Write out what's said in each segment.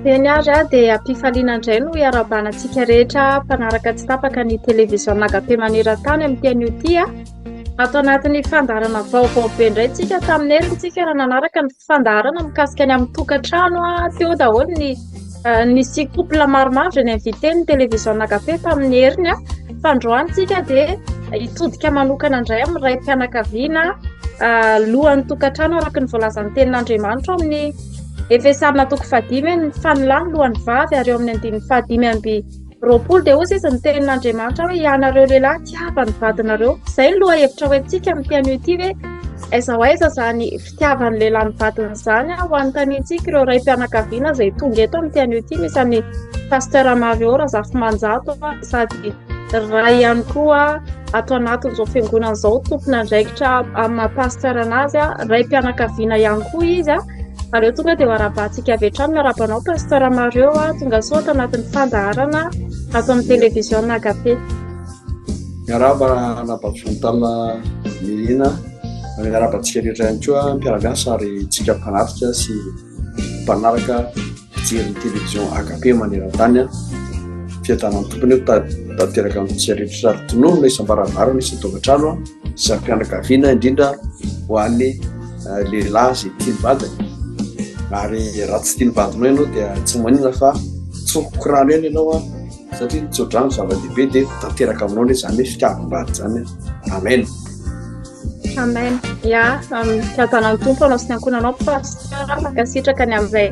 Eny ary a, dia am-pifaliana indray no iarahabana antsika rehetra mpanaraka tsy tapaka ny televiziona Agape maneran-tany amin'ity anio ity a. Ato anatin'ny fandaharana vaovao be indray tsika tamin'ny heriny tsika raha nanaraka ny fandaharana mikasika ny amin'ny tokantrano a, teo daholo ny nisy couple maromaro izay ni-invité ny televiziona Agape tamin'ny heriny a. Fa androany tsika dia hitodika manokana indray amin'ny raim-pianakaviana lohan'ny tokantrano araka ny voalazan'ny tenin'Andriamanitra amin'ny Efesiana toko fahadimy ny fanilany lohan'ny vavy ary eo amin'ny andininy fahadimy amby 20 dia hoy izy ny tenin'Andriamanitra hoe ianareo lehilahy tiava ny vadinareo. Izay ny lohahevitra ho antsika amin'ity anio ity hoe aiza ho aiza izany fitiavan'ny lehilahy ny vadiny izany ho anontaniantsika ireo raim-pianakaviana izay tonga eto amin'ity anio ity. Misy an'i Pasteur Mario Razafimanjato sady ray ihany koa ato anatin'izao fiangonana izao, tompon'andraikitra amin'ny maha pasteur anazy, raim-pianakaviana ihany koa izy. Aleo tonga dia ho arahabantsika avy hatrany. Miarahaba anao Pasteur Mario, tonga soa ato anatin'ny fandaharana ato amin'ny télévision Agape. Miarahaba Anabavy Chantal Nirina, miarahaba antsika rehetra ihany koa mpiara-miasa ary tsika mpanatrika sy mpanaraka mpijery ny télévision Agape maneran-tany. Fiadanan'ny Tompony eo tanteraka amintsika rehetra ary tononina isam-baravarana isan-tokantrano isam-pianakaviana indrindra ho an'ny lehilahy izay tia ny vadiny. Ary raha tsy tia ny vadinao ianao dia tsy maninona fa tsoriko rano ihany ianao satria ny tsodrano zava-dehibe dia tanteraka aminao anie izany hoe fitiavam-bady izany. Amen. Amen. Ya, fiadanan'ny Tompo anao sy ny ankohonanao Pasteur. Mankasitraka ny amin'izay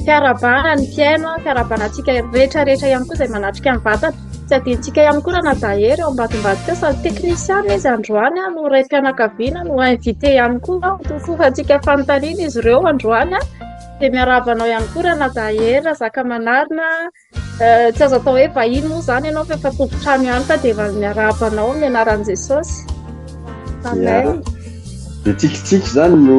fiarahabana ny mpihaino, fiarahabana antsika rehetra rehetra ihany koa izay manatrika ny vatana. Tsy adinontsika ihany koa Ranadahery eo ambadimbadika eo, sady teknisiana izy androany no raim-pianakaviana no invité ihany koa. Hotofofantsika fanontaniana izy ireo androany. Dia miarahaba anao ihany koa Ranadahery Razakamanarina. Tsy azo atao hoe vahiny moa izany ianao fa efa tompon-trano ihany fa dia efa miarahaba anao amin'ny anaran'i Jesosy. Amen. Dia tsikitsiky izany no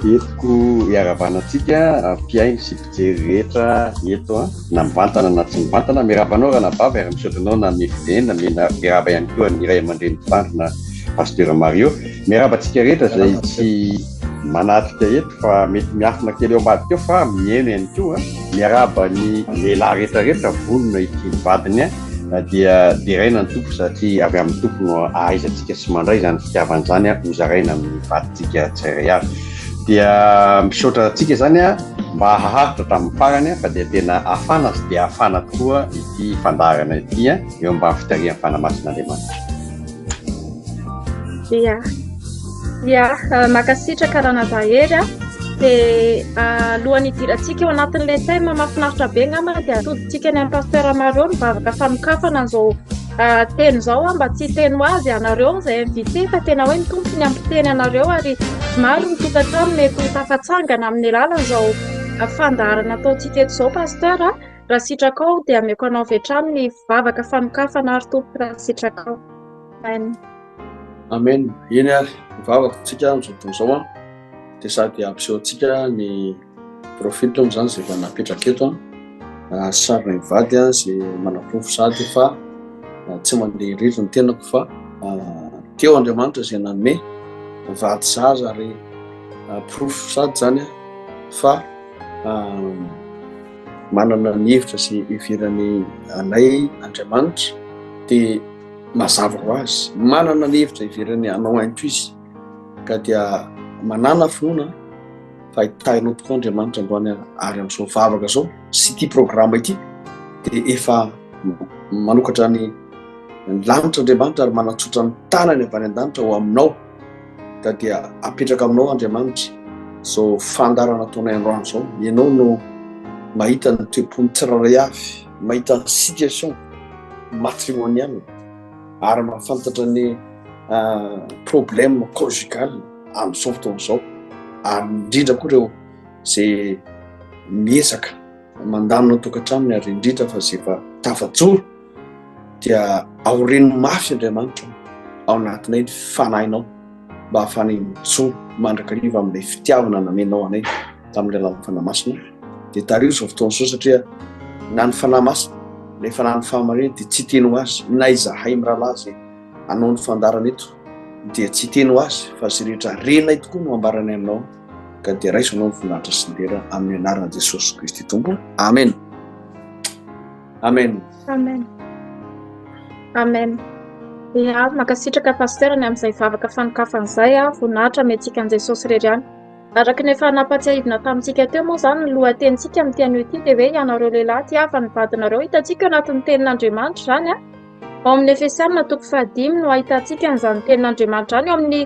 entiko hiarahabana antsika mpihaino sy mpijery rehetra eto an, na mivantana na tsy mivantana. Miarahaba anao ranabavy ary misaotra anao nanome fitenenana. Miarahaba ihany koa ny ray aman-dreny mpitandrina Pasteur Mario. Miarahaba antsika rehetra izay tsy manatrika eto fa mety miafina kely eo ambadika eo fa mihaino ihany koa. Miarahaba ny lehilahy rehetra rehetra vonona hitia ny vadiny dia deraina ny Tompo satria avy amin'ny Tompo no ahaizantsika sy mandray izany fitiavana izany hozaraina amin'ny vadintsika tsirairay avy. Dia misaotra antsika izany mba haharitra hatramin'ny farany fa dia tena hafana sy dia hafana tokoa ity fandaharana ity eo ambany fitarihan'ny Fanahy Masin'Andriamanitra. Ia. Ia, mankasitraka Ranadahery a. Dia alohan'ny hidirantsika eo anatin'ilay thème mahafinaritra be angamba dia atodintsika any amin'ny Pasteur Mario ny vavaka fanokafana an'izao teny izao mba tsy hiteny ho azy ianareo izay invité fa tena hoe ny Tompo ny hampiteny anareo ary maro ny tokantrano mety ho tafatsangana amin'ny alalan'izao fandaharana ataontsika eto izao Pasteur a. Raha sitrakao dia ameko anao avy hatrany ny vavaka fanokafana ary Tompoko raha sitrakao. Amen. Amen. Eny ary, mivavaka tsika amin'izao fotoana izao an, dia sady hampiseho antsika ny profil moa izany izay efa napetraka eto an, sarina mivady an, izay manaporofo sady fa tsy mandeha irery ny tenako fa teo Andriamanitra izay nanome vady zaza ary porofo sady izany an fa manana ny hevitra sy ivelany anay Andriamanitra dia mazava ho azy manana ny hevitra ivelany anao ihany koa izy ka dia manana finoana fa hitahinao tokoa Andriamanitra androany ary amin'izao vavaka izao sy ity programa ity dia efa manokatra ny lanitra Andriamanitra ary manatsotra ny tanany avy any an-danitra ho aminao ka dia apetraka aminao Andriamanitra izao fandaharana ataonay androany izao. Ianao no mahita ny toe-pon'ny tsirairay avy, mahita ny situation matrimoniale ary mahafantatra ny problème conjugal amin'izao fotoana izao ary indrindra koa ireo izay miezaka mandamina ny tokantranony ary indrindra fa izay efa tafajoro dia aoreno mafy Andriamanitra ao anatinay ny fanahinao mba hahafahanay mijoro mandrakariva amin'ilay fitiavana namenao anay tamin'ny alalan'ny Fanahy Masina. Dia tariho izao fotoana izao satria na ny Fanahy Masina, ilay Fanahin'ny fahamarinana dia tsy hiteny ho azy, na izahay mirahalahy izay hanao ny fandaharana eto dia tsy hiteny ho azy fa izay rehetra renay tokoa no ambaranay aminao ka dia raiso anao ny voninahitra sy ny dera amin'ny anaran'i Jesosy Kristy Tompo. Amen. Amen. Amen. Amen. Ya, mankasitraka Pasteur ny amin'izay vavaka fanokafana izay a, voninahitra amentsika an'i Jesosy irery ihany. Araka ny efa nampatsiahivina tamintsika teo moa izany ny lohatenintsika amin'ity anio ity dia hoe ianareo lehilahy tiava ny vadinareo. Hitantsika eo anatin'ny tenin'Andriamanitra izany a. Ao amin'ny Efesiana toko fahadimy no ahitantsika an'izany tenin'Andriamanitra izany. Eo amin'ny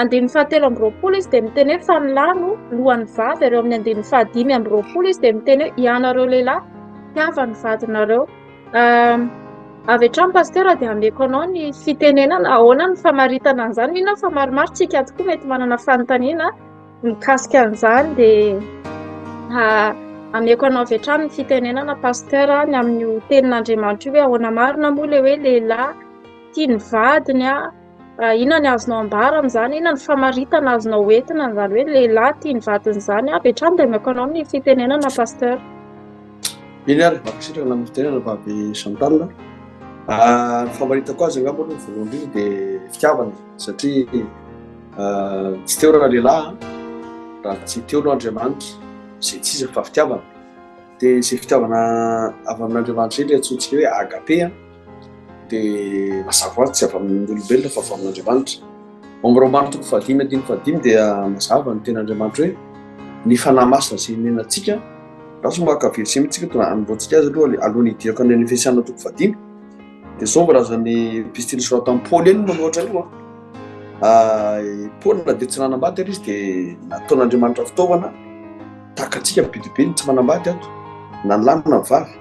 andininy fahatelo amby roapolo izy dia miteny hoe fa ny lahy no lohan'ny vavy, ary eo amin'ny andininy fahadimy amby roapolo izy dia miteny hoe ianareo lehilahy tiava ny vadinareo. Avy hatrany Pasteur dia ameko anao ny fitenenana ahoana ny famaritana an'izany. Mino aho fa maromaro tsika tokoa mety manana fanontaniana mikasika an'izany dia ameko anao avy hatrany ny fitenenana Pasteur ny amin'io tenin'Andriamanitra io hoe ahoana marina moa ilay hoe lehilahy tia ny vadiny a, inona ny azonao ambara amin'izany, inona ny famaritana azonao entina an'izany hoe lehilahy tia ny vadiny izany. Avy hatrany dia ameko anao ny fitenenana Pasteur. Eny ary, mankasitraka ny fitenenana vavy Chantal. Ny famaritako azy angamba aloha voalohany indrindra dia fitiavana satria tsy teo raha lehilahy raha tsy teo aloha Andriamanitra izay tsy iza fa fitiavana. Dia izay fitiavana avy amin'Andriamanitra izay ilay antsointsika hoe agape dia mazava ho azy tsy avy amin'ny olombelona fa avy amin'Andriamanitra. Ao amin'ny Romana toko fahadimy andininy fahadimy dia mazava ny tenin'Andriamanitra hoe ny fanahy masina izay nomena antsika. Raha maka verset mihitsy tsika tonga anombohantsika azy aloha alohan'ny hidirako any amin'ny Efesiana toko fahadimy dia izao voalazan'ny epistily soratan'i Paoly eny manohatra an'io an. I Paoly na dia tsy nanambady ary izy dia nataon'Andriamanitra fitaovana tahaka antsika be dia be ny tsy manambady ato na ny lahy na ny vavy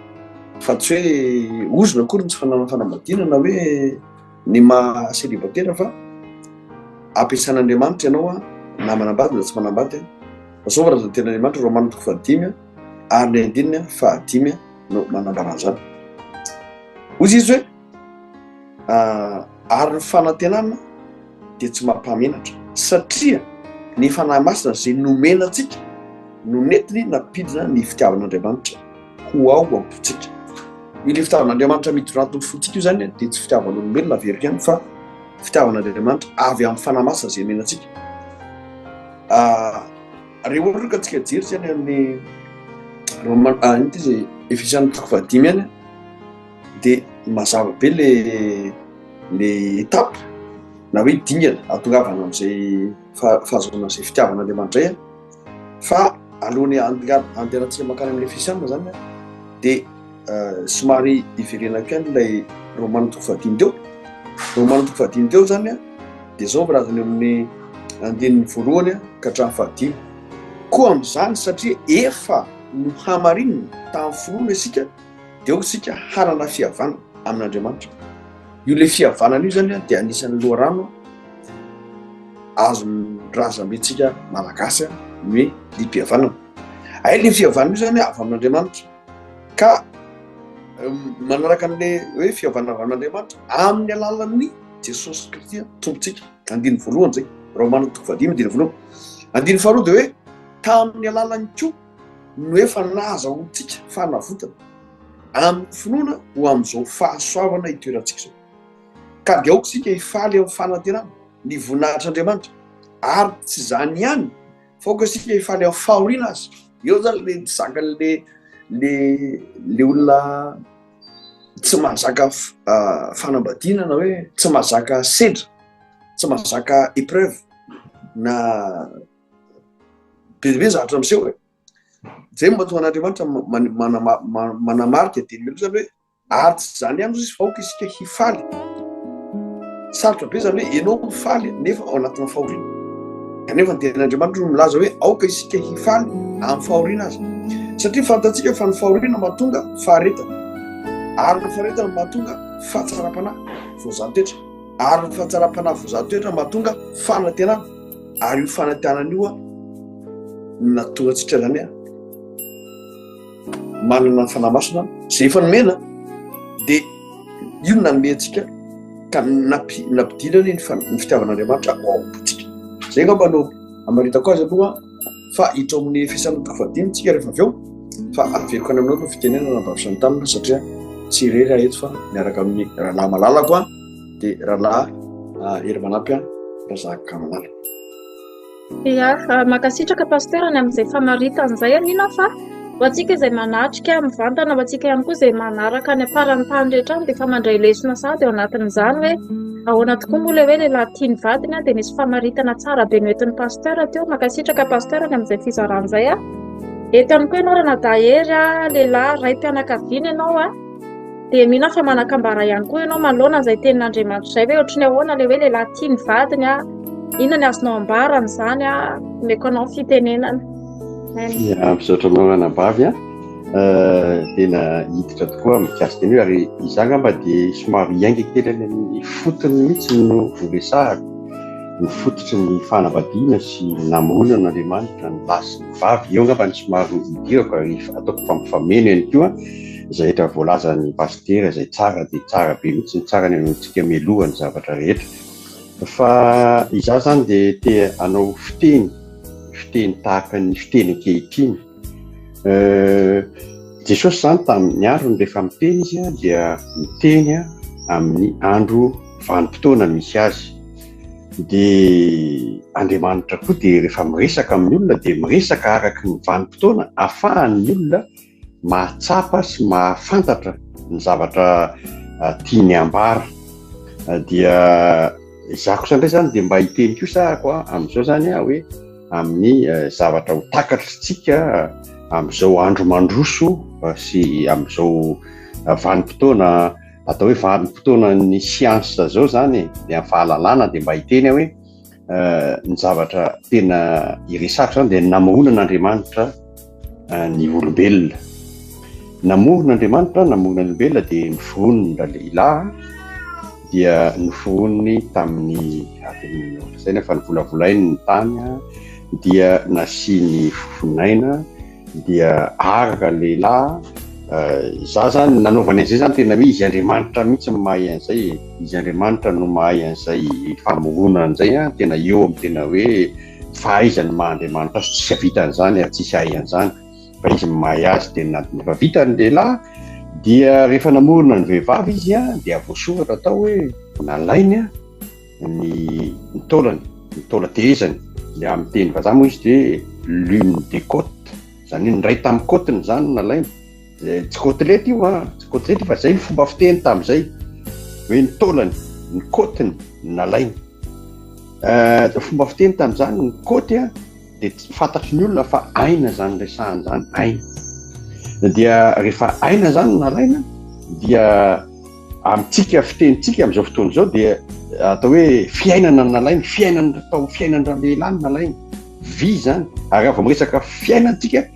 fa tsy hoe ozona akory ny tsy fananana fanambadiana na hoe ny maha célibataire fa ampiasan'Andriamanitra ianao na manambady na tsy manambady. Fa zao voalazan'ny tenin'Andriamanitra Romana toko fahadimy ary ny andininy fahadimy no manambara an'izany. Hoy izy hoe ary ny fanantenana dia tsy mampahamenatra satria ny Fanahy Masina izay nomena antsika no nentiny nampidina ny fitiavan'Andriamanitra ho ao am-pontsika. Io ilay fitiavan'Andriamanitra miditra anatin'ny fontsika io izany dia tsy fitiavan'olombelona averiko ihany fa fitiavan'Andriamanitra avy amin'ny Fanahy Masina izay nomena antsika. Raha ohatra ka tsika jery zany amin'ny Roman ino ty izy Efesiana toko fahadimy any dia mazava be le le étape na hoe dingana ahatongavana amin'izay fahazoana izay fitiavan'Andriamanitra izay fa alohan'ny andehanantsika mankany amin'ny Efesiana zany dia somary iverenako ihany ilay Romana toko fahadimy teo. Romana toko fahadimy teo zany dia zao voalazany eo amin'ny andininy voalohany ka hatramin'ny fahadimy. Koa amin'izany satria efa nohamarinina tamin'ny finoana isika dia aoka isika hanana fihavanana amin'Andriamanitra. Io ilay fihavanana io zany dia anisan'ny loharano azon'ny razambentsika malagasy ny hoe liam-pihavanana. Ay ilay fihavanana io zany avy amin'Andriamanitra. Ka manaraka an'le hoe fihavanana avy amin'Andriamanitra amin'ny alalan'ny Jesosy Kristy Tompontsika. Andininy voalohany zay, Romana toko fahadimy andininy voalohany. Andininy faharoa dia hoe tamin'ny alalany koa no efa nahazahoantsika fanavotana amin'ny finoana ho amin'izao fahasoavana itoerantsika izao. Ka dia aoka isika hifaly amin'ny fanantenana ny voninahitr'Andriamanitra, ary tsy izany ihany Fa aoka isika hifaly amin'ny fahoriana aza. Eo zany le tsy zakan'le le le olona tsy mahazaka fanambadiana na hoe tsy mahazaka sedra, tsy mahazaka épreuve na be dia be zavatra miseho e. Zay no mahatonga an'Andriamanitra manamarika dia ny zany hoe Ary tsy izany ihany hozy izy fa aoka isika hifaly. Sarotra be izany hoe ianao mifaly nefa ao anatin'ny fahoriana. Kanefa ny tenin'Andriamanitra no milaza hoe aoka isika hifaly amin'ny fahoriana aza. Satria fantatsika fa ny fahoriana mahatonga faharetana. Ary ny faharetana mahatonga fahatsaram-panahy voazaha-toetra. Ary ny fahatsaram-panahy voazaha-toetra mahatonga fanantenana. Ary io fanantenana io no nahatonga antsika izany manana ny Fanahy Masina izay efa nomena dia io no nanome antsika ka nampidinany ny fitiavan'Andriamanitra ao am-pontsika. Izay angamba no hamaritako azy aloha fa hiditra ao amin'ny Efesiana toko fahadimy tsika rehefa avy eo fa averiko any aminao ny fitenenana Babo Chantal satria tsy irery aho eto fa miaraka amin'ny rahalahy malalako aho dia rahalahy Hery Manampy Razakamalala. Ia, mankasitraka Pasteur ny amin'izay famaritana izay. Mino aho fa Ho antsika izay manatrika mivantana, ho antsika ihany koa izay manaraka any am-paran'ny tany rehetra any dia efa mandray lesona sahady ao anatin'izany hoe ahoana tokoa moa ilay hoe lehilahy tia ny vadiny dia nisy famaritana tsara be noentin'ny pasteur teo. Mankasitraka pasteur ny amin'izay fizarana izay. Eto ihany koa ianao ranadahy Hery, lehilahy raim-pianakaviana ianao. Dia mino aho fa manan-kambara ihany koa ianao manoloana an'izay tenin'Andriamanitra izay hoe ohatry ny ahoana ilay hoe lehilahy tia ny vadiny a, inona ny azonao ambara amin'izany a, omeko anao ny fitenenana. Ya, misaotra anao ranabavy a. Tena hiditra tokoa mikasika an'io ary izaho angamba dia somary hiainga kely any amin'ny fotony mihitsy no horesahako. Ny fototry ny fanambadiana sy ny namoronan'Andriamanitra ny lahy sy ny vavy. Eo angamba no somary hidirako ary ataoko fa mifameno ihany koa. Izay rehetra voalazan'ny pasitera izay tsara dia tsara be mihitsy, ny tsara ny henointsika mialoha ny zavatra rehetra. Fa izaho izany dia te hanao fiteny, fiteny tahaka ny fiteny ankehitriny. Jesosy izany tamin'ny androny rehefa miteny izy dia miteny amin'ny andro vanim-potoana misy azy. Dia Andriamanitra koa dia rehefa miresaka amin'ny olona dia miresaka araka ny vanim-potoana ahafahan'ny olona mahatsapa sy mahafantatra ny zavatra tiany ambara. Dia izaho kosa indray izany dia mba hiteny kosa aho amin'izao izany aho hoe amin'ny zavatra ho takatritsika amin'izao andro mandroso sy amin'izao vanim-potoana atao hoe vanim-potoanan'ny siansa izao izany e, dia amin'ny fahalalana dia mba hiteny aho hoe ny zavatra tena iresahako izany dia ny namoronan'Andriamanitra ny olombelona. Namorona Andriamanitra, namorona ny olombelona dia noforoniny ralehilahy, dia noforoniny tamin'ny avy lazaina fa novolavolainy ny tany, dia nasiany fofonaina, dia ary ralehilahy. Izaho izany nanaovany an'izay izany tena hoe izy Andriamanitra mihitsy no mahay an'izay e. Izy Andriamanitra no mahay an'izay famoronana izay, tena eo amin'ny tena hoe fahaizany maha Andriamanitra azy, tsisy hahavita an'izany ary tsisy hahay an'izany fa izy no mahay azy dia na rehefa vita ny lehilahy dia rehefa namorona ny vehivavy izy dia voasoratra tao hoe nalainy ny ny taolany, ny taolan-tehezany, dia amin'ny teny vazaha moa izy dia l'une des côtes, izany hoe ny iray tamin'ny côte-ny izany no nalainy. Tsy côtelette io an, tsy côtelette fa zay ny fomba fiteny tamin'izay hoe ny taolany, ny côte-ny no nalainy. Fomba fiteny tamin'izany ny côte an dia fantatry ny olona fa aina izany resahana izany, aina. Dia rehefa aina izany no nalaina dia Amintsika fitenintsika amin'izao fotoana izao dia atao hoe fiainana no nalainy, fiainana tao fiainan-dralehilahy no nalainy, vie izany. Ary raha vao miresaka fiainana tsika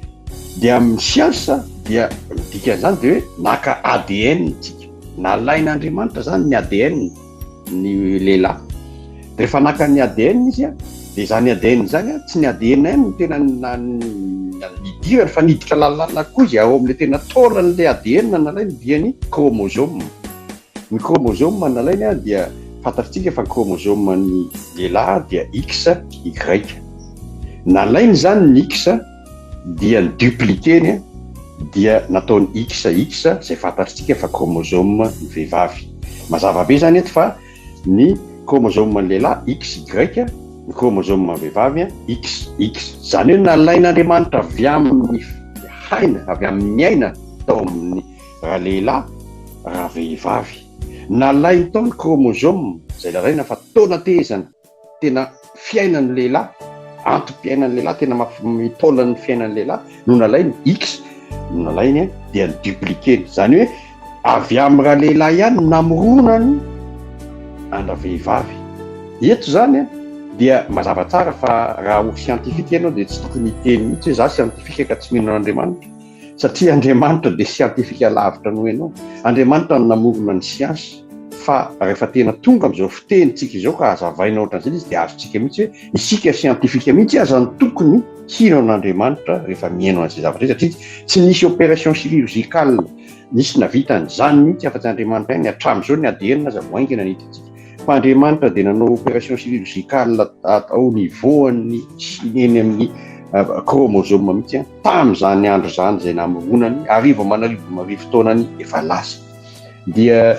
dia amin'ny siansa dia ny dikan'izany dia hoe naka ADN tsika, nalain'Andriamanitra izany ny ADN ny lehilahy. Rehefa naka ny ADN izy dia izany ADN izany tsy ny ADN ihany no tena nidirany fa niditra lalindalina koa izy ao amin'ilay tena taolan'ilay ADN nalainy dia ny chromosome. Ny chromosome nalainy dia fantatsika fa ny chromosome ny lehilahy dia X, Y. Nalainy izany ny X dia ny dupliquer-ny dia nataony X, X izay fantatsika fa chromosome ny vehivavy. Mazava be izany eto fa Ny chromosome lehilahy XY, ny chromosome vehivavy XX. Izany hoe nalain'Andriamanitra avy amin'ny haina, avy amin'ny aina tao amin'ny ralehilahy, ravehivavy. Nalainy tao ny chromosome, izay lazaina fa taolan-tehezana. Tena fiainan'ny lehilahy, antom-piainan'ny lehilahy, tena mampitaolan'ny fiainan'ny lehilahy no nalainy, X no nalainy dia ni-dupliquer-ny. Izany hoe avy amin'ny ralehilahy ihany no namoronany an-dravehivavy. Eto izany dia mazava tsara fa raha ho scientifique ianao dia tsy tokony hiteny mihitsy hoe za scientifique ka tsy mino an'Andriamanitra. Satria Andriamanitra dia siantifika lavitra noho ianao. Andriamanitra no namorona ny siansa. Fa rehefa tena tonga amin'izao fitenintsika izao ka hazavaina ohatran'izay ilay izy dia azontsika mihitsy hoe isika siantifika mihitsy aza no tokony hino an'Andriamanitra rehefa mihaino an'izay zavatra izay satria tsy nisy opération chirurgicale nisy navita an'izany mihitsy afa-tsy Andriamanitra ihany. Hatramin'izao ny ADN aza vao haingana ny hitantsika. Fa Andriamanitra dia nanao opération chirurgicale au niveau an'ny eny amin'ny chromosome mihitsy tamin'izany andro izany izay namoronany arivo aman'arivo aman'arivo taonany efa lasa. Dia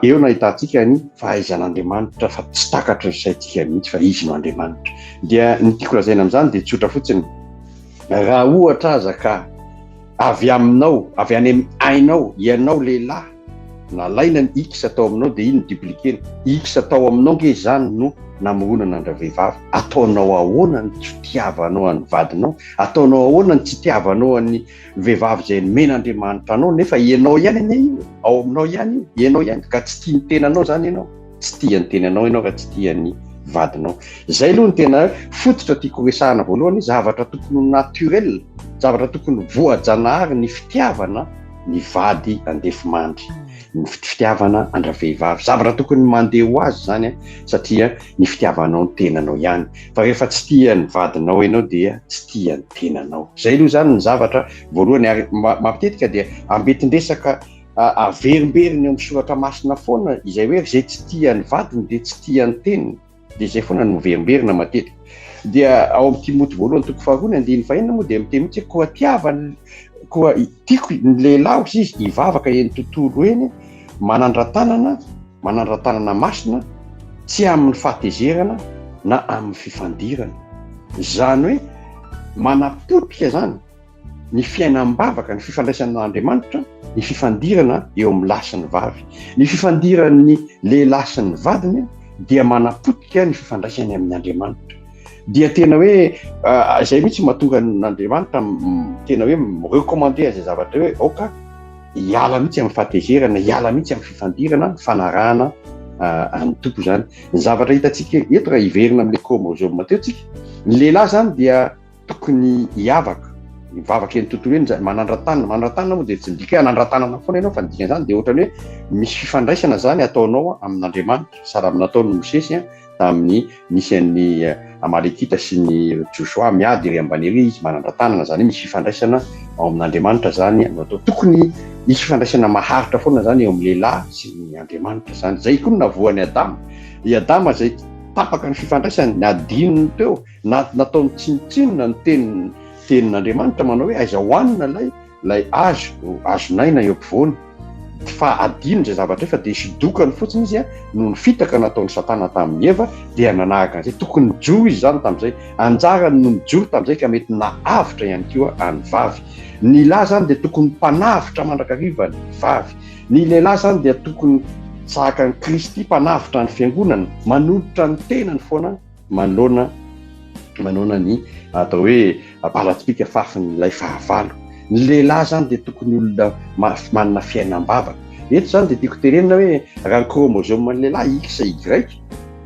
eo no ahitantsika ny fahaizan'Andriamanitra fa tsy takatry ny saintsika mihitsy fa Izy no Andriamanitra. Dia ny tiako lazaina amin'izany dia tsotra fotsiny, raha ohatra aza ka. Avy aminao, avy any amin'ny ainao, ianao lehilahy, nalaina ny X tao aminao dia iny no dupliquer-na. X tao aminao nge izany no namoronana an-dravehivavy. Ataonao ahoana ny tsy fitiavanao an'ny vadinao? Ataonao ahoana ny tsy itiavanao an'ny vehivavy izay nomen'Andriamanitra anao nefa ianao ihany anie io, ao aminao ihany io, ianao ihany, ka tsy tia ny tenanao izany ianao. Tsy tia ny tenanao ianao raha tsy tia ny vadinao. Izay aloha no tena fototra tiako resahana voalohany, zavatra tokony ho naturel, zavatra tokony ho voajanahary ny fitiavana ny vady andefimandry, ny fitiavana an-dravehivavy. Zavatra tokony mandeha ho azy izany satria ny fitiavanao ny tenanao ihany. Fa rehefa tsy tia ny vadinao ianao dia tsy tia ny tenanao. Izay aloha izany ny zavatra voalohany ary matetika dia ambentin-dresaka Averimberiny eo amin'ny soratra masina foana izay hoe izay tsy tia ny vadiny dia tsy tia ny teniny, dia izay foana no miverimberina matetika. Dia ao amin'ny Timoty voalohany toko faharoa ny andininy fahenina moa dia miteny mihitsy hoe koa tiava koa tiako ny lehilahy hozy izy hivavaka eny tontolo eny manandra-tanana manandra-tanana masina tsy amin'ny fahatezerana na amin'ny fifandirana. Izany hoe manapotika izany ny fiainam-bavaka, ny fifandraisana amin'Andriamanitra, ny fifandirana eo amin'ny lahy sy ny vavy. Ny fifandiran'ny lehilahy sy ny vadiny dia manapotika ny fifandraisany amin' Andriamanitra. Dia tena hoe izay mihitsy mahatonga an'Andriamanitra tena hoe mi-recommander an'izay zavatra hoe aoka hiala mihitsy amin'ny fahatezerana, hiala mihitsy amin'ny fifandirana, fanarahana an'ny Tompo izany. Ny zavatra hitantsika eto raha hiverina amin'ilay chromosome teo tsika, ny lehilahy izany dia Tokony hiavaka, mivavaka eny tontolo eny zany, manandra-tanana, manandra-tanana moa dia tsy midika hoe hanandra-tanana foana ianao fa ny dikan'izany dia ohatran'ny hoe misy fifandraisana zany ataonao amin'Andriamanitra, sahala amin'ny nataon'i Mosesy tamin'ny nisy an'ny Amalekita sy ny Josoa miady ery ambany ery izy manandra-tanana, zany hoe misy fifandraisana ao amin'Andriamanitra zany no atao, tokony hisy fifandraisana maharitra foana zany eo amin'ny lehilahy sy ny Andriamanitra zany, zay koa no navoan'i Adama, i Adama zay tapaka ny fifandraisany, nadinony teo. Na nataony tsinontsinona ny tenin tenin'Andriamanitra manao hoe aiza hohanina ilay ilay hazo hazon'aina eo ampovoany fa adino izay zavatra io fa dia sodokany fotsiny izy noho ny fitaka nataon'i Satana tamin'i Eva dia nanaraka an'izay tokony nijoro izy izany tamin'izay anjarany no nijoro tamin'izay ka mety nahavitra ihany koa any vavy ny lahy izany dia tokony mpanavotra mandrakariva ny vavy ny lehilahy izany dia tokony tahaka an'i Kristy mpanavotra ny fiangonana manolotra ny tenany foana manoloana manoloana ny atao hoe balatsipika fafin'ilay fahavalo. Ny lehilahy izany dia tokony olona manana fiainam-bavaka. Eto izany dia tiako tenenina hoe raha ny chromosome ny lehilahy XY,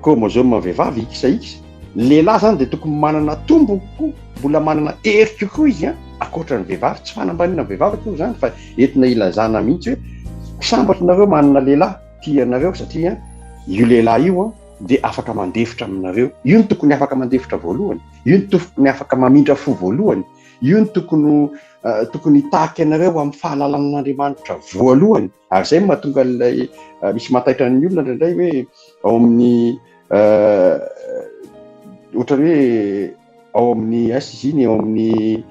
chromosome ny vehivavy XX, ny lehilahy izany dia tokony manana tombony kokoa, mbola manana hery kokoa izy an, ankoatra ny vehivavy. Tsy fanambaniana ny vehivavy akory izany fa entina ilazana mihitsy hoe sambatra nareo manana lehilahy tia anareo satria io lehilahy io an, dia afaka mandefitra aminareo. Io no tokony afaka mandefitra voalohany, io no tokony afaka mamindra fo voalohany, io no tokony tokony hitarika anareo amin'ny fahalalana an'Andriamanitra voalohany. Ary izay no mahatonga an'ilay misy mahataitra ny olona indraindray hoe ao amin'ny ohatran'ny hoe ao amin'ny aiza izy iny, ao amin'ny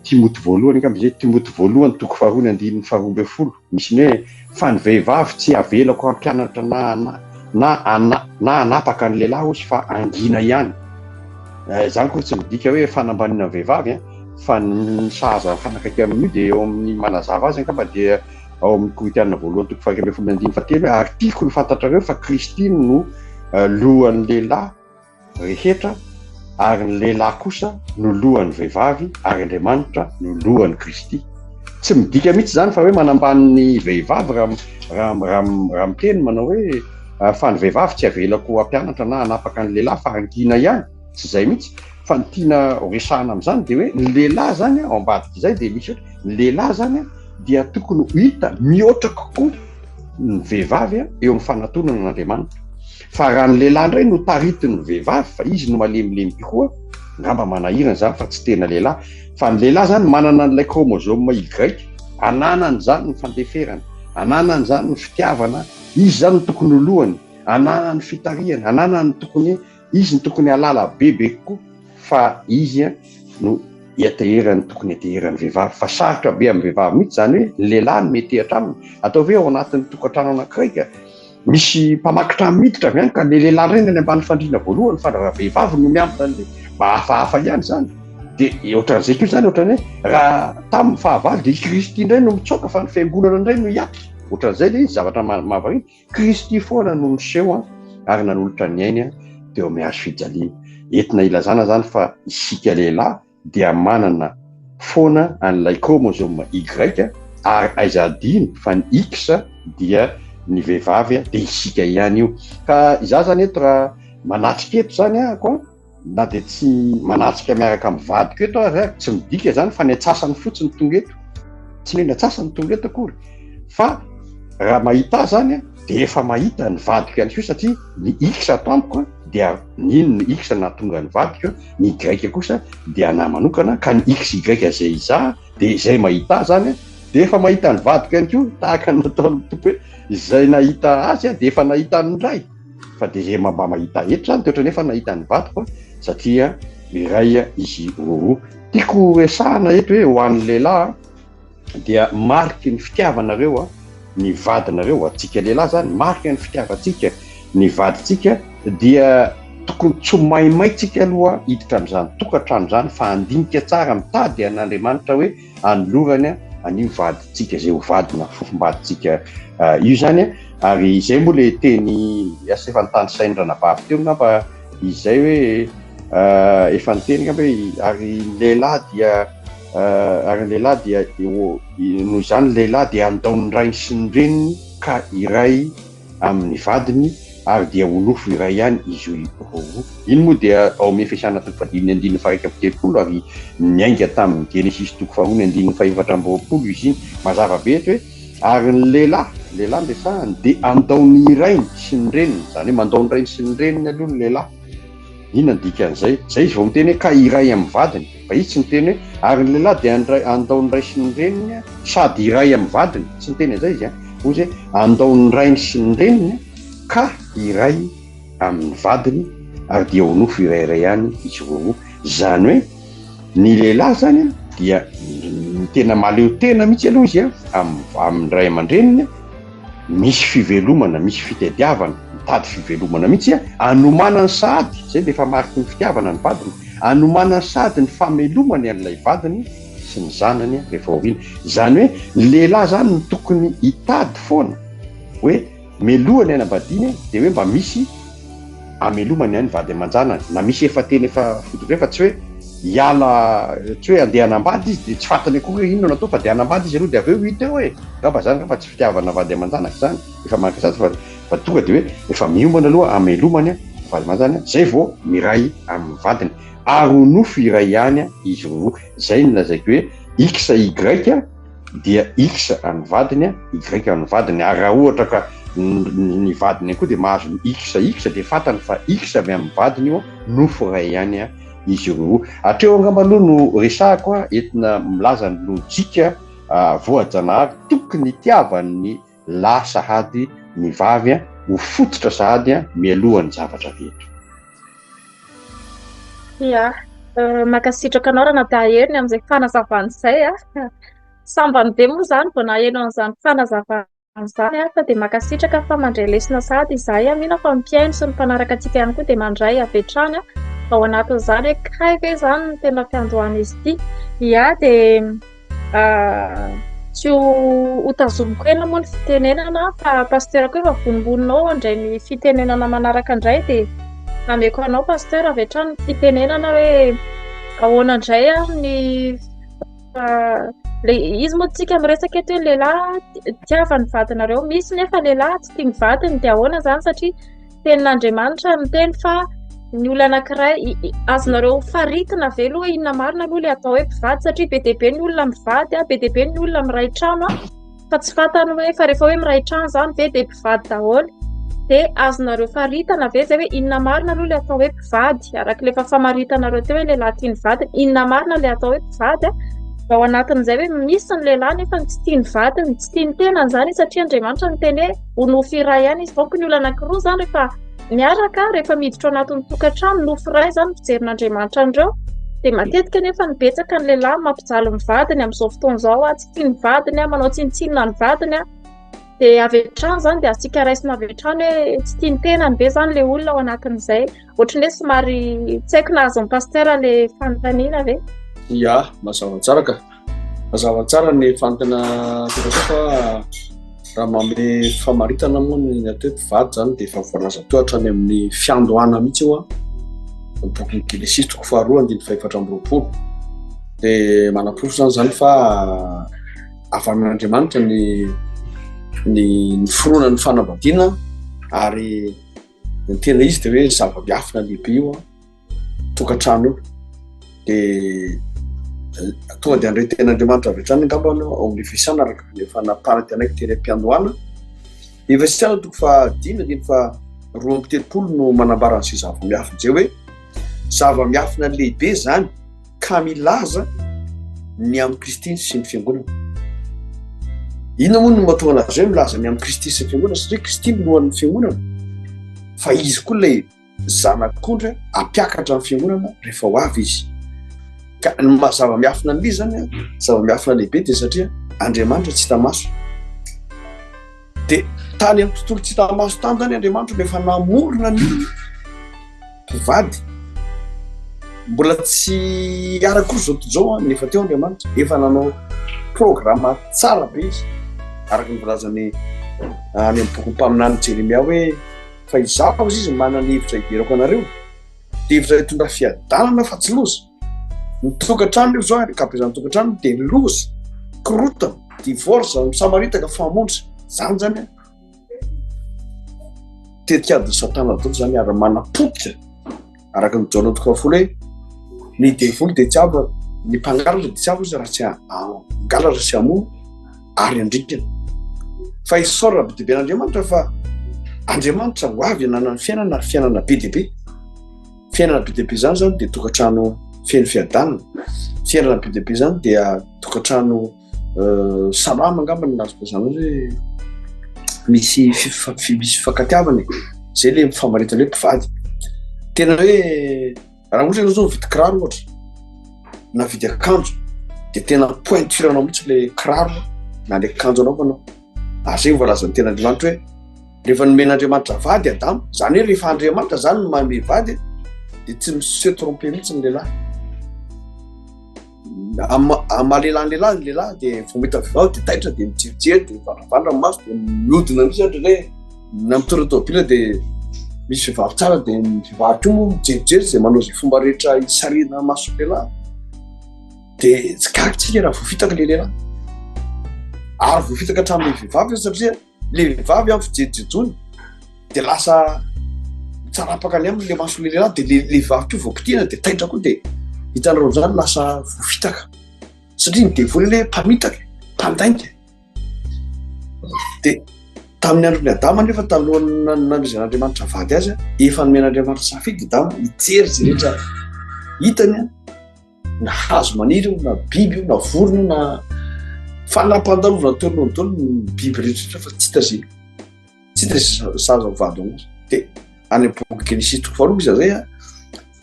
Timoty voalohany angamba izay, Timoty voalohany toko faharoa ny andininy faharoa ambin'ny folo, misy ny hoe fa ny vehivavy tsy avelako hampianatra na na na na hanapaka ny lehilahy hozy fa hangina ihany. Izany koa tsy midika hoe fanambaniana ny vehivavy an, fa ny sahaza mifanakaiky amin'io dia eo amin'ny manazava azy angamba dia ao amin'ny Korintiana voalohany toko faha-iraika ambin'ny folo ny andininy fahatelo hoe ary tiako ny fantatrareo fa Kristy no lohan'ny lehilahy rehetra ary ny lehilahy kosa no lohan'ny vehivavy ary Andriamanitra no lohan'i Kristy. Tsy midika mihitsy izany fa hoe manambany ny vehivavy raha raha raha raha miteny manao hoe fa ny vehivavy tsy avelako hampianatra na hanapaka ny lehilahy fa hangina ihany. Tsy izay mihitsy fa ny tiana horesahana amin'izany dia hoe ny lehilahy izany ao ambadik'izay dia misy hoe ny lehilahy izany dia tokony ho hita mihoatra kokoa ny vehivavy eo amin'ny fanatonana an'Andriamanitra. Fa raha ny lehilahy indray no taritin'ny vehivavy fa izy no malemilemy kokoa, angamba manahirana izany fa tsy tena lehilahy. Fa ny lehilahy izany manana an'ilay chromosome Y, ananany izany ny fandeferana, ananany izany ny fitiavana, izy izany no tokony ho lohany, ananany fitarihana, ananany tokony Izy no tokony halala bebe kokoa fa izy no ianteherany tokony ianteheran'ny vehivavy fa sarotra be amin'ny vehivavy mihitsy izany hoe ny lehilahy no miantehatra aminy. Ataovy hoe ao anatin'ny tokantrano anankiray ka misy mpamaky trano miditra avy any ka le lehilahy indray no any ambany fandriana voalohany fa raha vehivavy no miambina an'ilay mba hafahafa ihany izany. Dia ohatran'izay koa izany, ohatran'ny hoe raha tamin'ny fahavalo dia i Kristy indray no mitsoaka fa ny fiangonana indray no hiatrika. Ohatran'izay ilay izy, zavatra mahavariana. Kristy foana no niseho ary nanolotra ny ainy teo amin'ny hazo fijaliana. Entina ilazana izany fa isika lehilahy dia manana foana an'ilay chromosome Y ary aiza adino fa ny X dia ny vehivavy dia isika ihany io. Ka izaho izany eto raha manatrika eto izany ahako an, na dia tsy manatrika miaraka amin'ny vadiko eto aza aho, tsy midika izany fa ny antsasany fotsiny tonga eto, tsy ny antsasany tonga eto akory, fa raha mahita ahy izany dia efa mahita ny vadiko ihany koa satria ny X ato amiko dia iny ny X nahatonga ny vadiko, ny Y kosa dia anah manokana, ka ny XY izay izaho dia izay mahita ahy izany dia efa mahita ny vadiko ihany koa, tahaka ny nataon'ny Tompo hoe izay nahita azy dia efa nahita ny Ray. Fa dia izay mba mahita eto izany dia ohatran'ny efa nahita ny vadiko satria iray izy roroa. Tiako resahana eto hoe ho an'ny lehilahy dia mariky ny fitiavanareo ny vadinareo, ho antsika lehilahy izany, mariky ny fitiavantsika ny vadintsika dia tokony tsy ho maimaitsika aloha hiditra amin'izany tokantrano izany fa handinika tsara mitady an'Andriamanitra hoe anolorany an'io vadintsika izay ho vadina fofombadintsika io izany ary izay moa le teny asa efa nitanisain'ny ranabavy teo ngamba izay hoe efa niteny ngamba hoe ary ny lehilahy dia ary ny lehilahy dia noho izany ny lehilahy dia handao ny rainy sy ny reniny ka iray amin'ny vadiny ary dia ho nofo iray ihany izy roa. Iny moa dia ao amin'ny Efesiana toko fahadimy ny andininy faha-31 ary niainga tamin'ny Genesisy toko faharoa ny andininy fahefatra amby roapolo izy iny. Mazava be eto hoe ary ny lehilahy, lehilahy no resahany, dia handao ny rainy sy ny reniny, izany hoe mandao ny rainy sy ny reniny aloha ny lehilahy. Inona ny dikan'izay? Izay izy vao miteny hoe ka iray amin'ny vadiny. Fa izy tsy niteny hoe ary ny lehilahy dia handray handao ny ray sy ny reniny sady iray amin'ny vadiny. Tsy niteny an'izay izy an. Hoy izy hoe handao ny rainy sy ny reniny ka iray amin'ny vadiny ary dia ho nofo iray iray ihany izy roa. Izany hoe ny lehilahy izany an dia ny tena mahaleo tena mihitsy aloha izy an amin'ny ray aman-dreniny. Misy fivelomana, misy fitadiavana, mitady fivelomana mihitsy an, anomanany sahady, izay dia efa mariky ny fitiavana ny vadiny, anomanany sahady ny famelomany an'ilay vadiny sy ny zanany rehefa aoriana. Izany hoe ny lehilahy izany no tokony hitady foana hoe melohany hanambadiany dia hoe mba misy amelomany ny vady aman-janany, na misy efa tena efa fototra fa tsy hoe hiala, tsy hoe andeha hanambady izy dia tsy fantany akory hoe inona no atao fa dia hanambady izy aloha dia avy eo hita eo e! Angamba zany angamba tsy fitiavana vady aman-janaka zany, efa mankasarotro fa fa tonga dia hoe efa miomana aloha hamelomany vady aman-janany zay vao miray amin'ny vadiny ary ho nofo iray ihany izy roa, zay no lazaiko hoe XY dia X an'ny vadiny, Y an'ny vadiny ary raha ohatra ka ny vadiny ihany koa dia mahazo ny X X dia fantany fa X avy amin'ny vadiny io, nofo iray ihany izy roa. Hatreo angamba aloha no resahako entina milaza ny lojika voajanahary tokony hitiavan'ny lahy sahady ny vavy ho fototra sahady mialohan'ny zavatra rehetra. Ia, mankasitraka anao Ranadahy Heriny amin'izay fanazavana izay a. Sambany be moa izany vao naheno an'izany fanazavana izany fa dia mankasitraka fa mandray lesona sahady izahay. Mino aho fa ny mpihaino sy ny mpanaraka antsika ihany koa dia mandray avy hatrany ao anatin'izany hoe kay ve izany no tena fiandohan'izy ity. Ia, dia tsy ho tazomiko ela moa ny fitenenana fa pasteur koa efa vonombonona ao handray ny fitenenana manaraka indray dia ameko anao pasteur avy hatrany ny fitenenana hoe ahoana indray ary ny le izy moa tsika miresaka eto hoe lehilahy tiava ny vadinareo, misy nefa lehilahy tsy tia ny vadiny dia ahoana izany satria tenin'Andriamanitra miteny fa ny olona anankiray azonareo faritina ve aloha inona marina aloha ilay atao hoe mpivady satria be dia be ny olona mivady be dia be ny olona miray trano fa tsy fantany hoe fa rehefa hoe miray trano izany ve dia mpivady daholo dia azonareo faritana ve izay hoe inona marina aloha ilay atao hoe mpivady araka ilay efa famaritanareo teo hoe lehilahy tia ny vadiny inona marina ilay atao hoe mpivady ao anatin'izay hoe misy ny lehilahy nefa tsy tia ny vadiny tsy tia ny tenany izany satria Andriamanitra niteny hoe ho nofo iray ihany izy donc ny olona anankiroa izany rehefa miaraka rehefa miditra ao anatin'ny tokantrano nofo iray izany ny fijerin'Andriamanitra an'ireo dia matetika nefa ny betsaka ny lehilahy mampijaly ny vadiny amin'izao fotoana izao tsy tia ny vadiny manao tsinontsinona ny vadiny dia avy hatrany izany dia azontsika raisina avy hatrany hoe tsy tia ny tenany ve izany ilay olona ao anatin'izay ohatran'ny hoe somary tsy haiko na azon'ny pasteur ilay fanontaniana ve? Ya, mazava tsara ka. Mazava tsara ny fanontana apetraka fa raha manome famaritana moa ny atao hoe mpivady zany dia efa voalaza teo hatrany amin'ny fiandohana mihitsy io an. Ny bokin'ny Genesisy toko faharoa andininy fahefatra amby roapolo. Dia manaporofo zany zany fa avy amin'Andriamanitra ny ny ny fironan'ny fanambadiana ary ny tena izy dia hoe zava-miafina lehibe io an. tokantrano io dia tonga dia handray tenin'Andriamanitra avy hatrany angamba anao ao amin'ny Efesiana araka ny efa nampanantenaiko tery am-piandohana. Efesiana toko fahadimy andininy faha 32 no manambara an'izay zava-miafina izay hoe zava-miafina lehibe izany ka milaza ny amin'i Kristy sy ny fiangonana. Inona moa no mahatonga anazy hoe milaza ny amin'i Kristy sy ny fiangonana? Satria Kristy no lohan'ny fiangonana fa izy koa ilay zanak'ondry hampiakatra ny fiangonana rehefa ho avy izy. Ka ny maha zava-miafina an'ilay izy zany, zava-miafina lehibe dia satria Andriamanitra tsy hita maso. Dia tany amin'ny tontolo tsy hita maso tany zany Andriamanitra no efa namorona ny mpivady. Mbola tsy ara-koa izao tontolo izao nefa teo Andriamanitra efa nanao programa tsara be izy araka ny voalazany any amin'ny bokin'ny mpaminany Jeremia hoe Fa izaho hozy izy manana hevitra hiverako anareo, dia hevitra hitondra fiadanana fa tsy loza. Ny tokantrano io zao, ankabeazan'ny tokantrano dia loza, korotana, divorce, misamaritaka, famonjy. Zany zany an. Tetikadin'i Satana daholo zany ary manapotika araka ny Jaona toko fahafolo hoe ny devoly dia tsy avy, ny mpangalatra dia tsy avy izy raha tsy hangalatra sy hamono ary handringana. Fa isaorana be dia be an'Andriamanitra fa Andriamanitra ho avy hananany fiainana ary fiainana be dia be. Fiainana be dia be izany zany dia tokantrano feno fiadanana. Fiainana be dia be izany dia tokantrano euh, salama angamba ny lazako izany hoe misy misy fifankatiavana e. Zay le mifamaritana hoe mpivady. Tena hoe raha ohatra ianao zao mividy kiraro ohatra na vidy akanjo de tena pointure anao mihitsy le kiraro na le akanjo anaovanao. Ary zay voalazan'ny ten'Andriamanitra hoe rehefa nomen'Andriamanitra vady Adama, zany hoe rehefa Andriamanitra zany no manome vady de tsy mi-se tromper mihitsy ny lehilahy. Amin'ny lehilahy ny lehilahy ny lehilahy dia vao mahita vehivavy dia taitra dia mijerijery dia mivandravandra ny maso dia mihodina mihitsy ohatra hoe na mitondra tômôbila dia misy vehivavy tsara dia ny vehivavy koa moa mijerijery izay manao izay fomba rehetra hisarihana mason'ny lehilahy dia tsy gaga tsika raha voafitaka ilay lehilahy ary voafitaka hatramin'ilay vehivavy satria le vehivavy amin'ny fijerijejony dia lasa mitsarapaka any aminy le mason'le lehilahy dia le vehivavy koa voakitihana dia taitra koa dia hitanareo zany lasa voafitaka satria ny devoly le mpamitaka mpandainga dia tamin'ny andron'ny Adama nefa talohan'ny nanomezan'Andriamanitra vady azy efa nomen'Andriamanitra safidy Adama hijery izay rehetra hitany na hazo maniry io na biby io na vorona io na fanampandalovana teo aloha daholo ny biby rehetra fa tsy hita zay tsy hita zay sahaza ho vady anazy de any boky Genesis toko faharoa izy zay a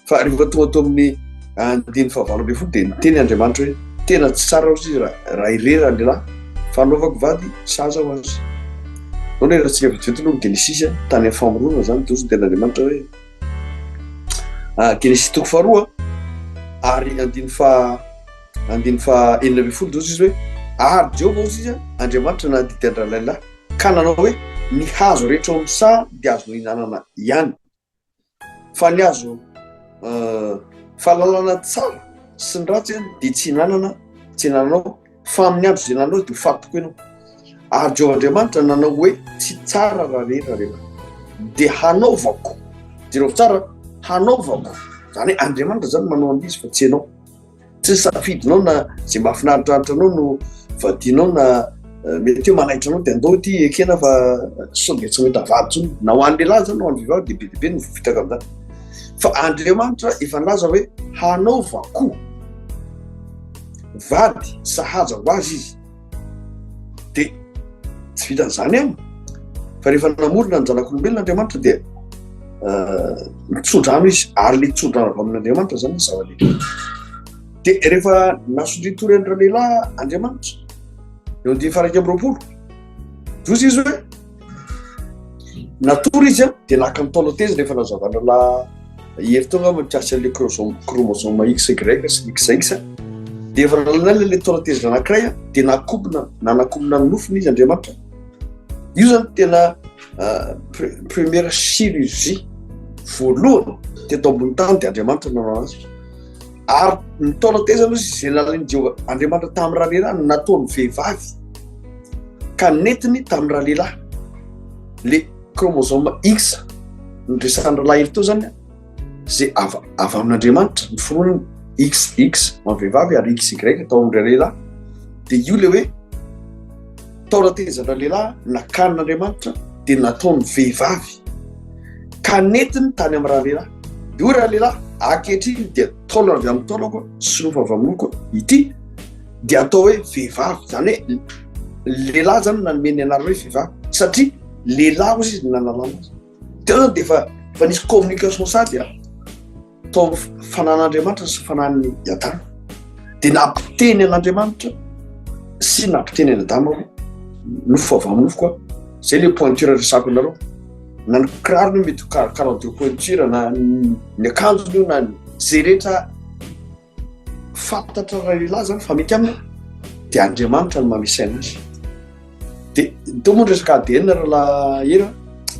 fa rehefa tonga teo amin'ny andininy fahavalo ambin'ny folo dia niteny Andriamanitra hoe tena tsy tsara ozy izy raha irery raha lehilahy fa anaovako vady sahaza ho azy. Nao raha tsika vetivety aloha ny Genesis tany amin'ny famoronana zany dia ozy ny tenin'Andriamanitra hoe Ah, Genesisy toko faharoa ary andiny fa andiny fa 16 dia izy hoe ary Jehovah hozy izy Andriamanitra nandidy an-dralehilahy ka nanao hoe ny hazo rehetra ao amin'ny saha dia azonao hinanana ihany fa ny hazo uh, fahalalana tsara sy ny ratsy dia tsy hinanana tsy hinananao Fa amin'ny andro izay nanao dia ho faty tokoa ianao. Ary Jehovah Andriamanitra nanao hoe, Tsy tsara raha re ralehilahy. Dia hanaovako. Jereo tsara, hanaovako. Izany hoe Andriamanitra izany manao an'izy fa tsy ianao. Tsy ny safidinao na izay mahafinaritraritra anao no vadianao na eh, mety hoe manaitra anao dia andao ity ekena fa eh, sao dia tsy mahita vady intsony. Na ho an'ny lehilahy izany na ho an'ny vehivavy dia be dia be ny voafitaka amin'izany. Fa Andriamanitra efa nilaza hoe hanaovako. vady sahaza ho azy izy dia tsy vitan'izany ihany fa rehefa namorona ny zanak'olombelona Andriamanitra dia eh, mitsodrano izy ary le tsodrano avy amin'Andriamanitra zany zava-dehibe dia rehefa nasondritory an-dralehilahy Andriamanitra eo andiany faraika amby roapolo dozy izy hoe Natory izy dia naka ny taolan-teziny rehefa nazavana la hery teo angamba mikasika an'ilay chromosome XY sy ny XX. Dia efa nalaina ilay taolan-tezitra anankiray dia nakobona, nanakobona ny nofony izy Andriamanitra. Io zany tena première chirurgie voalohany teto ambony tany dia Andriamanitra nanao azy. Ary ny taolan-tezana izy izay nalain'i Jehovah Andriamanitra tamin'ny ralehilahy no nataony vehivavy ka nentiny tamin'ny ralehilahy. Le chromosome X nodresan'ny ralehilahy teo zany izay avy avy amin'Andriamanitra ny foroniny XX ho an'ny vehivavy ary XY tao amin'ny ralehilahy. Dia io le hoe taolan-tezana lehilahy nakanin'Andriamanitra dia nataony vehivavy ka nentiny tany amin'ny ralehilahy. Dia hoy ralehilahy, ankehitriny dia taolana avy amin'ny taolako sy nofo avy amin'ny nofoko ity dia atao hoe vehivavy. Izany hoe lehilahy zany nanome ny anarana hoe vehivavy satria lehilahy hozy izy nanalana azy. Teo zany dia efa efa nisy communication sady a tao amin'ny fanan'Andriamanitra sy fanan'ny Adama. Dia nampiteny an'Andriamanitra sy nampiteny an'i Adama hoe nofo avy amin'ny nofoko aho. Zay le pointure resako anareo. Na ny kirarony io mety ho 42 pointure na ny akanjony io na ny zay rehetra fantatra ralehilahy zany fa mety aminy dia Andriamanitra no manisy saina azy. Dia teo moa ny resaka ADN rahalahy Hery a,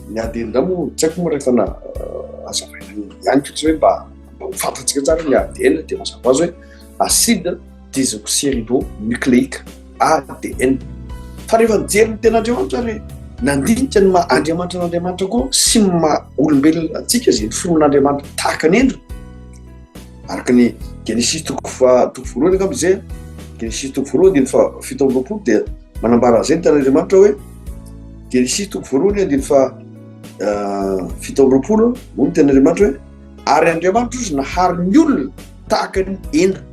ny ADN indray moa tsy haiko moa rehefa na azavaina ihany ko tsy hoe mba mba ho fantatsika tsara ny ADN dia mazava ho azy hoe acide désoxyribonucléique ADN. Fa rehefa nijery ny ten'Andriamanitra ary nandinika ny maha Andriamanitra an'Andriamanitra koa sy ny maha olombelona antsika izay noforon'Andriamanitra tahaka ny endriny, Araka ny Genesisy toko faha toko voalohany angamba izay, Genesisy toko voalohany andininy faha 27 dia manambara an'izay ny tenin'Andriamanitra hoe Genesisy toko voalohany andininy faha 27 hoy ny tenin'Andriamanitra hoe ary Andriamanitra izy nahary ny olona tahaka ny endriny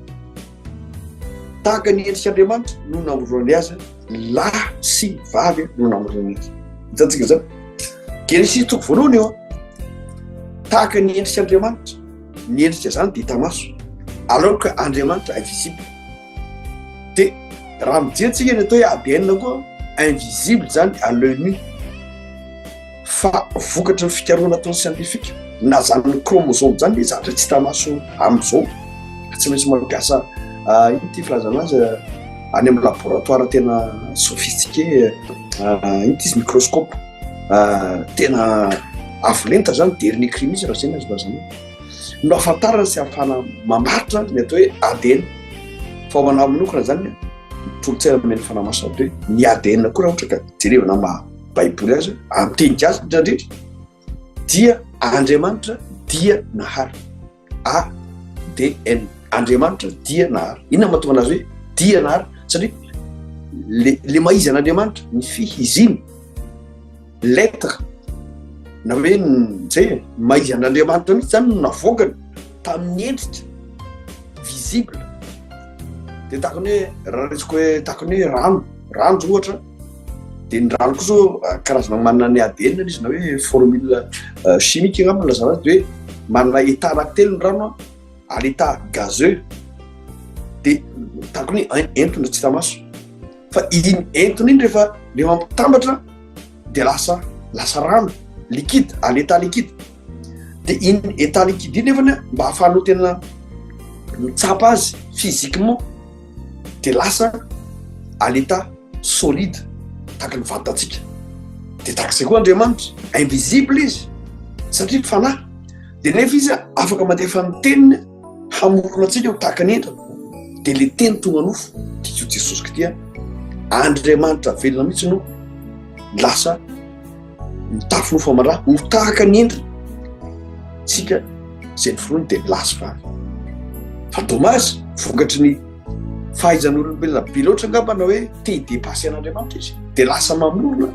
tahaka ny endrik'Andriamanitra no namoronany azy lahy sy vavy no namoronany azy. Hitantsika izany. Genesisy toko voalohany io. Tahaka ny endrik'Andriamanitra. Ny endrika zany dia hita maso. Alors que Andriamanitra invisible. Dia raha mijery tsika ny atao hoe ADN koa invisible zany à l'œil nu. Fa vokatry ny fikarohana ataon'ny scientifique na zany chromosome zany le zavatra tsy hita maso amin'izao. Tsy maintsy mampiasa ino ty filazana azy any amin'ny laboratoire tena sophistiqué ino ty izy microscope. Tena avo lenta zany dernier cri mihitsy raha zay no azo lazaina. No ahafantarana sy ahafahana mamaritra ny atao hoe ADN. Fa ho anah manokana zany ny tolo-tsaina nomen'ny Fanahy Masina dia hoe ny ADN koa raha ohatra ka jerevana amin'ny maha baiboly azy, amin'ny teny gasy indrindra indrindra dia Andriamanitra dia nahary. ADN. Andriamanitra dia nahary. Inona no mahatonga anazy hoe dia nahary? Satria le le maha izy an'Andriamanitra, ny fihiziny, l'être, na hoe zay e, maha izy an'Andriamanitra mihitsy zany no navoakany tamin'ny endrika visible. Dia tahaka ny hoe raha resiko hoe tahaka ny hoe rano, rano zao ohatra, Dia ny rano koa zao karazana manana ny ADN izy na hoe formule chimique angamba no ilazana azy, dia hoe manana état anankitelo ny rano à l'état gazeux, dia tahaka ny hoe entona tsy hita maso, fa iny entona iny rehefa rehefa mitambatra dia lasa lasa rano liquide à l'état liquide, dia iny état liquide iny nefany mba ahafahanao tena mitsapa azy physiquement dia lasa à l'état solide tahaka ny vatantsika. Dia tahaka izay koa Andriamanitra, invisible izy satria fanahy. Dia nefa izy afaka mandefa ny teniny hamorona antsika ho tahaka ny entana. Dia le teny tonga nofo, dia io Jesosy Kristy, Andriamanitra velona mihitsy no lasa mitafy nofo aman-dra ho tahaka ny endriny. Tsika izay noforoniny dia lahy sy vavy. Fa dommage, vokatry ny fahaizan'olombelona be loatra angamba na hoe te hi-dépasser an'Andriamanitra izy, dia lasa mamorona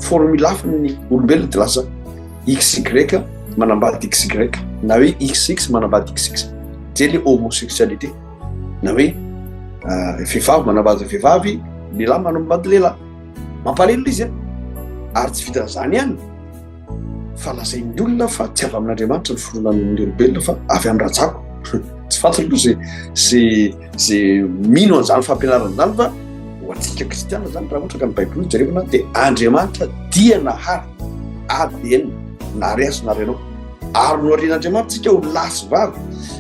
formule hafa ny olombelona, dia lasa XY manambady XY na hoe XX manambady XX. Zay le homosexualité na hoe vehivavy manambady vehivavy, lehilahy manambady lehilahy. Mampalahelo izy ary tsy vitan'izany ihany fa lazain'ny olona fa tsy avy amin'Andriamanitra ny fironan'ny olombelona fa avy amin'ny rajako. Tsy fantatra aloha zay zay zay mino an'izany fampianarana izany fa ho antsika kristiana zany raha ohatra ka ny Baiboly jerevana dia Andriamanitra dia nahary ADN nahary azy nahary anao. Ary noharian'Andriamanitra tsika ho lahy sy vavy.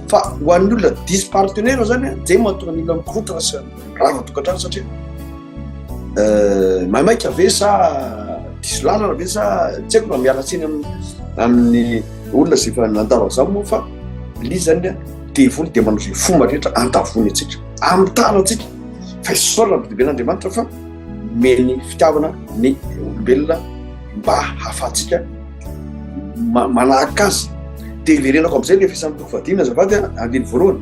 Fa ho an'ny olona diso partenaire zany a, zay mahatonga ny olona mikorontana sy rava tokantrano satria maimaika ve sa diso lalana ve sa tsy haiko na miala tsiny amin'ny olona izay efa nandalo an'izany moa fa le izy zany a, devoly dia manao izay fomba rehetra antavony antsika, amitana antsika. Fa isaorana be dia be an'Andriamanitra fa meny fitiavana ny olombelona mba hahafahantsika manahaka azy. Dia iverenako amin'izay ny Efesiana toko fahadimy azafady a, andininy voalohany.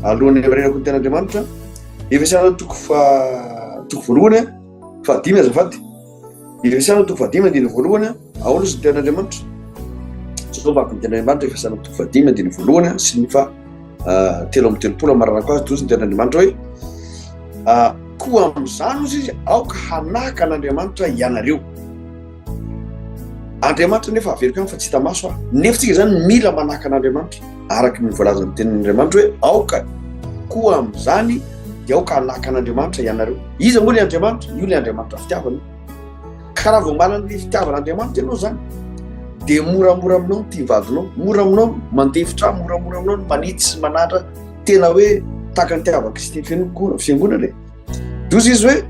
Alohan'ny hiverenako ny tenin'Andriamanitra, Efesiana toko fa toko voalohany a, fahadimy azafady. Efesiana toko fahadimy andininy voalohany a, ahoana izy ny tenin'Andriamanitra? Zao vaky ny tenin'Andriamanitra Efesiana toko fahadimy andininy voalohany a, sy ny fa 33 amaranako azy, dozy ny tenin'Andriamanitra hoe koa amin'izany ozy izy aoka hanahaka an'Andriamanitra ianareo. Andriamanitra nefa averiko ihany fa tsy hita maso aho. Nefa tsika zany mila manahaka an'Andriamanitra araka ny voalazan'ny tenin'Andriamanitra hoe aoka koa amin'izany dia aoka hanahaka an'Andriamanitra ianareo. Iza moa ilay Andriamanitra? Io ilay Andriamanitra fitiavana io. Ka raha vao manana ny fitiavan'Andriamanitra ianao zany dia moramora aminao ny tia vadinao, mora aminao mandefitra, moramora aminao ny manitsy sy manandra tena hoe tahaka ny tiavan'i Kristy ny fiangonana e. Dozy izy hoe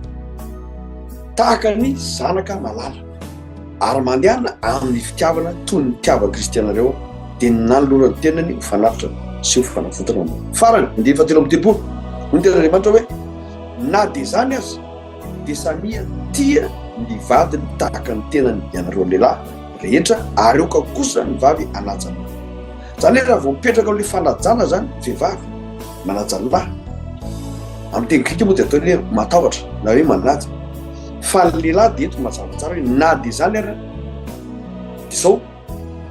tahaka ny zanaka malala ary mandehana amin'ny fitiavana toy ny nitiavan'i Kristy anareo dia ny nanolorany tenany ho fanatitra sy ho fanavotana anareo. Farany, andininy fahatelo amby telopolo, hoy ny tenin'Andriamanitra hoe na dia izany aza dia samia tia ny vadiny tahaka ny tenany ianareo lehilahy rehetra ary aoka kosa ny vavy hanaja anareo. Izany hoe raha vao mipetraka amin'ilay fanajana izany vehivavy manaja ny lahy, amin'ny teny grika moa dia ataony hoe matahotra na hoe manaja, fa ny lehilahy dia eto mazava tsara hoe na dia izany ara dia izao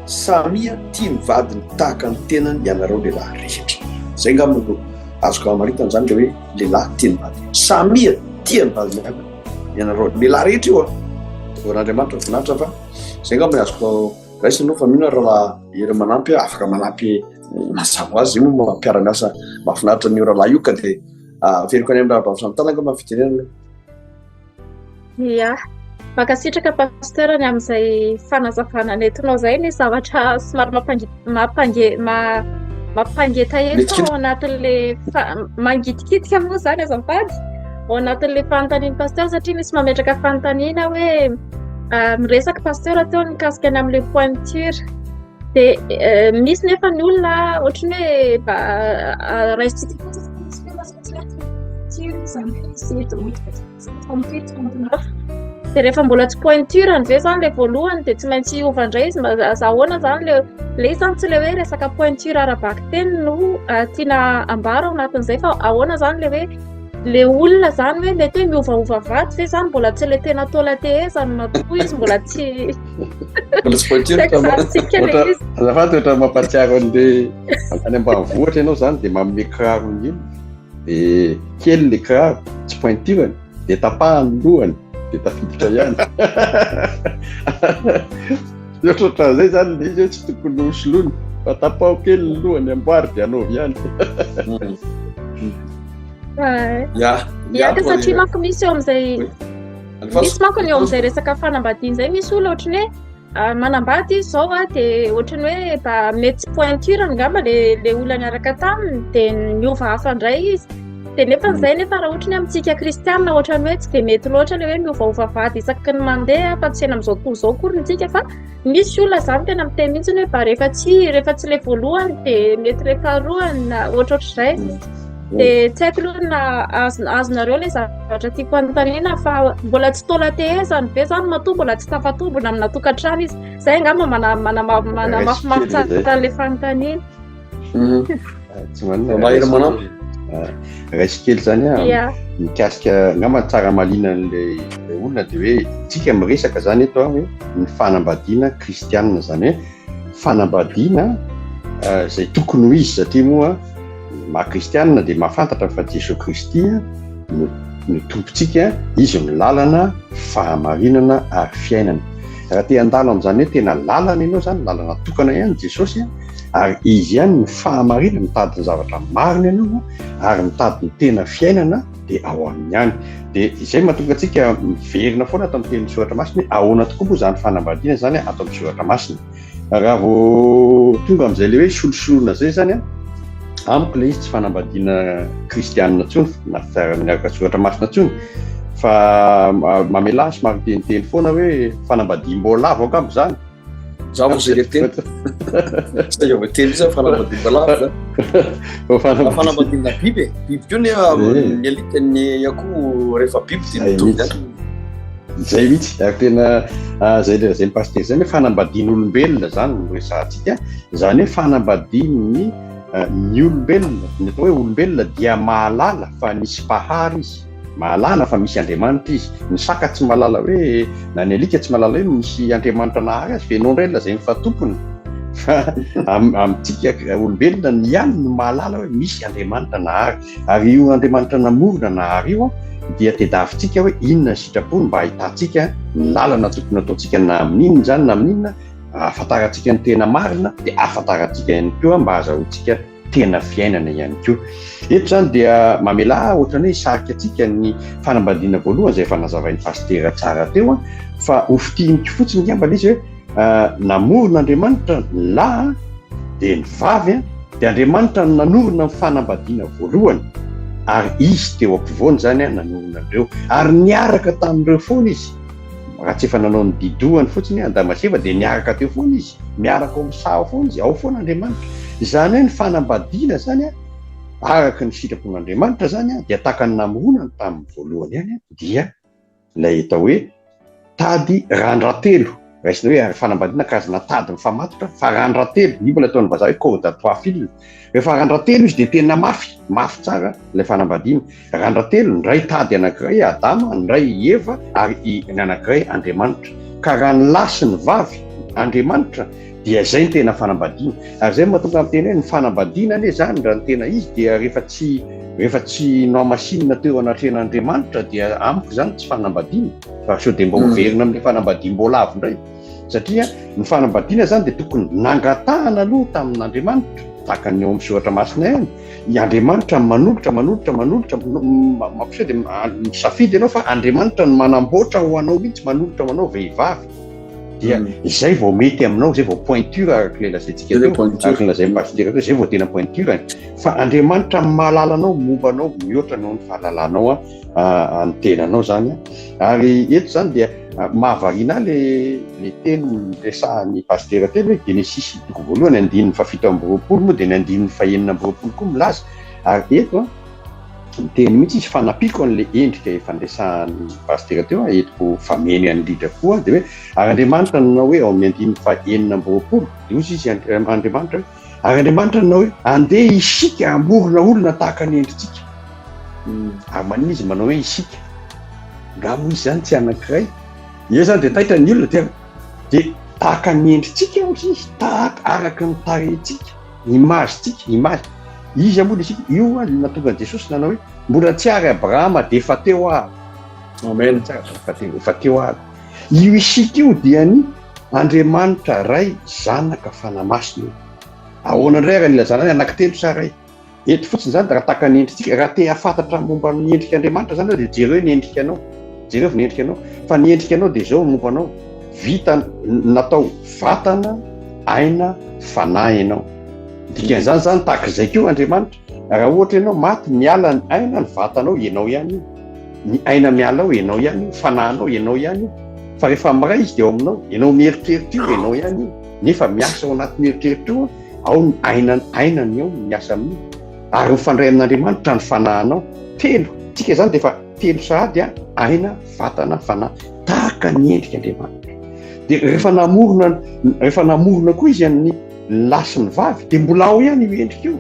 samia tia ny vadiny tahaka ny tenany ianareo lehilahy rehetra. Izay angamba no azoko hamaritana izany ilay hoe lehilahy tia ny vadiny. Samia tia ny vadiny avy ianareo lehilahy rehetra io an. Voan'Andriamanitra voninahitra fa izay angamba no azoko Raisina aloha fa mino aho rahalahy Hery manampy afaka manampy mazava ho azy io moa mpiara-miasa mahafinaritra an'io rahalahy io ka dia averiko any amin'ny rahavavy Chantal angamba ny fitenenana. Ia, mankasitraka pasteur ny amin'izay fanazavana nentinao izay ny zavatra somary mampange mampangetaheta ao anatin'ilay mangitikitika moa izany azafady ao anatin'ilay fanontanian'ny pasteur satria misy mametraka fanontaniana hoe miresaka pasteur teo mikasika ny amin'ilay pointure dia misy nefa ny olona ohatran'ny hoe mba raisintsika fotsiny fa misy olona tsy pointure izany hoe dia rehefa mbola tsy pointure ny ve izany ilay voalohany dia tsy maintsy hiova indray izy aza ahoana izany ilay ilay izy izany tsy ilay hoe resaka pointure ara-bakiteny no tiana ambara ao anatin'izay fa ahoana izany ilay hoe Le olona zany hoe mety hoe miovaova vady ve zany mbola tsy le tena taola tehezany matoa izy mbola tsy mbola tsy pointure tsika le izy. Azafady ohatra mampahatsiaro an'le any ambanivohitra ianao zany dia manome kiraro ny olona dia kely le kiraro tsy pointurany dia tapahany ny lohany dia tafiditra ihany. Ohatrohatran'izay zany le izy hoe tsy tokony ho soloina fa tapaho kely ny lohany amboary dia anaovy ihany. Ya. Ya ka satria manko misy eo amin'izay misy manko ny eo amin'izay resaka fanambadiana izay misy olona ohatran'ny hoe ah, manambady izy izao a dia ohatran'ny hoe mba mety tsy pointure angamba le le olona niaraka taminy dia niova hafa indray izy dia nefa izay nefa raha ohatran'ny amintsika kristianina ohatran'ny hoe tsy dia mety loatra le hoe miovaova vady isaky ny mandeha fa tsy eny amin'izao tontolo izao akory ny tsika fa Misy olona zany tena miteny mihitsy hoe mba rehefa tsy rehefa tsy ilay voalohany dia mety ilay faharoany na ohatrohatr'izay. Dia tsy haiko aloha na azonareo ilay zavatra tiako hanontaniana fa mbola tsy taolan-tehezany ve zany matoa mbola tsy tafatombina amina tokantrano izy. Izay angamba manamafimafy tsara ilay fanontaniana. Tsy maninona. Mahery manampy. Raisiko kely izany aho mikasika angamba ny tsara mahaliana an'ilay olona dia hoe tsika miresaka izany eto hoe ny fanambadiana kristianina izany hoe fanambadiana izay tokony ho izy satria moa ny maha kristianina dia mahafantatra fa Jesoa Kristy no no tompontsika, izy no lalana, fahamarinana ary fiainana. Raha te handalo amin'izany hoe tena lalana ianao izany, lalana tokana ihany Jesosy ary izy ihany ny fahamarinana, mitady ny zavatra marina ianao ary mitady ny tena fiainana dia ao aminy ihany. Dia izay mahatonga antsika miverina foana ato amin'ny tenin'ny soratra masina hoe ahoana tokoa moa izany fanambadiana izany ato amin'ny soratra masina. Raha vao tonga amin'izay le hoe solosoloana zay zany an, amiko le izy tsy fanambadiana kristianina intsony na miaraka soratra masina intsony fa mamelà ahy somary miteniteny foana hoe fanambadiam-boalavo angamba izany. Za vao zay teny. Zay vao teny zay fanambadiam-boalavo zany. Fanambadiana biby e. Biby koa ny ny alika ny akoho rehefa biby dia mitovy ihany. Zay mihitsy ary tena zay le lazain'ny pasitera zay hoe fanambadian'olombelona zany no resahantsika, zany hoe fanambadian'ny ny olombelona, ny atao hoe olombelona dia mahalala fa nisy mpahary izy, mahalala fa misy Andriamanitra izy, ny saka tsy mahalala hoe na ny alika tsy mahalala hoe misy Andriamanitra nahary azy fa ianao indray lazainy fa tompony fa amintsika olombelona ny ihany no mahalala hoe misy Andriamanitra nahary. Ary io Andriamanitra namorona nahary io dia tedavintsika hoe inona ny sitrapony mba hahitantsika ny lalana tokony hataontsika na amin'inona izany na amin'inona, ahafantarantsika ny tena marina dia ahafantarantsika ihany koa mba hahazahoantsika tena fiainana ihany koa. Eto izany dia mamelà ahy ohatran'ny hoe hisarika antsika ny fanambadiana voalohany izay efa nazavain'i Pasitera tsara teo fa ho fintiniko fotsiny angamba ilay izy hoe Namorona Andriamanitra ny lahy dia ny vavy dia Andriamanitra no nanorina ny fanambadiana voalohany ary izy teo ampovoany izany nanorina an'ireo ary niaraka tamin'ireo foana izy raha tsy efa nanao ny didohany fotsiny Adama sy Eva dia niaraka teo foana izy miaraka ao amin'ny saha foana izy ao foana Andriamanitra izany hoe ny fanambadiana izany araka ny sitrapon'Andriamanitra izany dia tahaka ny namoronany tamin'ny voalohany ihany dia ilay atao hoe tady randratelo, raisina hoe ary fanambadiana karazana tady mifamatotra fa randratelo, io mbola ataon'ny vazaha hoe corde à trois fils, rehefa randratelo izy dia tena mafy, mafy tsara ilay fanambadiana, randratelo, ny iray tady anankiray Adama, ny iray i Eva ary ny anankiray Andriamanitra, ka raha ny lahy sy ny vavy Andriamanitra dia izay ny tena fanambadiana, ary izay no mahatonga miteny hoe ny fanambadiana anie izany raha ny tena izy dia rehefa tsy rehefa tsy nohamasinina teo anatrehan'Andriamanitra dia amiko izany tsy fanambadiana fa sao dia mba hmm. hoverina amin'ilay fanambadiam-boalavo indray satria ny fanambadiana izany dia tokony nangatahana aloha tamin'Andriamanitra tahaka ny ao amin'ny soratra masina ihany i Andriamanitra manolotra manolotra manolotra mampiseho dia misafidy ianao fa Andriamanitra no manamboatra ho anao mihitsy manolotra ho anao vehivavy dia hmm. izay vao mety aminao izay vao pointure araka ilay lazaintsika teo araka ny lazain'ny pasitera teo izay vao tena pointure fa Andriamanitra mahalala anao momba anao mihoatra noho ny fahalalanao ny tenanao zany ary eto zany dia mahavariana ahy le le teny resahan'ny pasitera teny hoe Genesisy toko voalohany andininy faha-27 moa dia ny andininy faha-26 koa milaza ary eto Miteny mihitsy izy, fanampiako an'ilay endrika efa niresahan'ny pasitera teo, entiko fameno ihany indrindra koa, dia hoe, ary Andriamanitra nanao hoe, ao amin'ny andininy faha-26, dia hoy izy, Andriamanitra hoe, ary Andriamanitra nanao hoe, andeha isika hamorona olona tahaka ny endritsika. Ary maninona izy manao hoe isika? Nga moa izy izany tsy anankiray? Eo izany dia taitra ny olona, dia dia tahaka ny endritsika hoy izy, tahaka araka ny tarehintsika. Image-tsika, image. Iza moa le isika? Io no nahatonga an'i Jesosy nanao hoe, mbola tsy ary Abrahama dia efa teo aho. Amen. Efa teo, efa teo aho. Io isika io dia ny Andriamanitra Ray, Zanaka, Fanahy Masina io. Ahoana indray ary ny ilazana hoe anankitelo sa Ray? Eto fotsiny izany raha tahaka ny endritsika, raha te hahafantatra momba ny endrik'Andriamanitra izany dia jereo ny endrikanao. Jereo ny endrikanao. Fa ny endrikanao dia izao momba anao. Vita natao vatana, aina, fanahy ianao. Dikan'izany izany tahaka izay koa Andriamanitra. Raha ohatra ianao maty, miala ny aina, ny vatanao, ianao ihany io. Ny aina miala ao, ianao ihany io. Fanahinao, ianao ihany io. Fa rehefa miray izy dia ao aminao. Ianao mieritreritra io, ianao ihany io. Nefa miasa ao anatin'ny eritreritra io ao ny aina aina ny ao miasa amin'io ary mifandray amin'Andriamanitra ny fanahinao. Telo, tsika izany dia efa telo sahady a, aina, vatana, fanahy, tahaka ny endrik'Andriamanitra. Dia rehefa namorona rehefa namorona koa izy amin'ny lahy sy ny vavy dia mbola ao ihany io endrika io.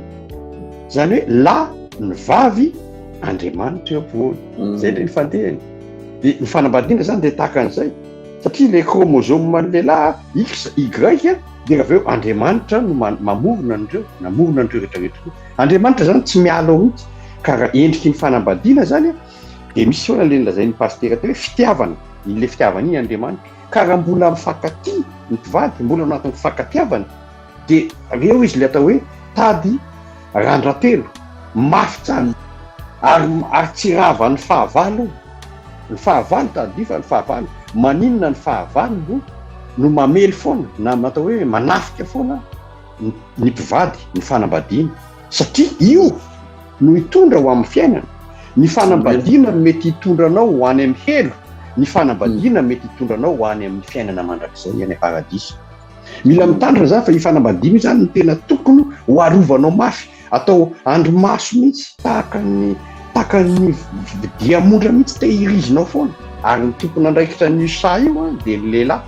Izany hoe lahy ny vavy Andriamanitra eo ampovoany. Mm. Izay indray ny fandehany. Dia ny fanambadiana izany dia tahaka an'izay. Satria ilay chromosome an'ny lehilahy X, Y dia avy eo Andriamanitra no mamorona an'ireo, namorona an'ireo rehetra rehetra ireo. Andriamanitra izany tsy miala ao mihitsy. Ka raha endriky ny fanambadiana izany dia misy foana ilay nolazain'ny pasitera teo hoe fitiavana, ilay fitiavana iny Andriamanitra. Ka raha mbola mifankatia ny mpivady, mbola ao anatin'ny fifankatiavana, dia reo izy ilay atao hoe tady randratelo, mafy tsara ary ary tsy ravan'ny fahavalo io. Ny fahavalo tadidio fa ny fahavalo, maninona ny fahavalo no. no mamely foana na atao hoe manafika foana ny mpivady, ny fanambadiana, satria io no hitondra ho amin'ny fiainana. Ny fanambadiana no mety hitondra anao ho any amin'ny helo, ny fanambadiana mety hitondra anao ho any amin'ny fiainana mandrakizay any am-paradisa. Mila mitandrina izany fa io fanambadiana io izany no tena tokony ho arovanao mafy, atao andrimaso mihitsy, tahaka ny tahaka ny diamondra mihitsy tehirizinao foana. Ary ny tompon'andraikitra an'io saha io dia ny lehilahy,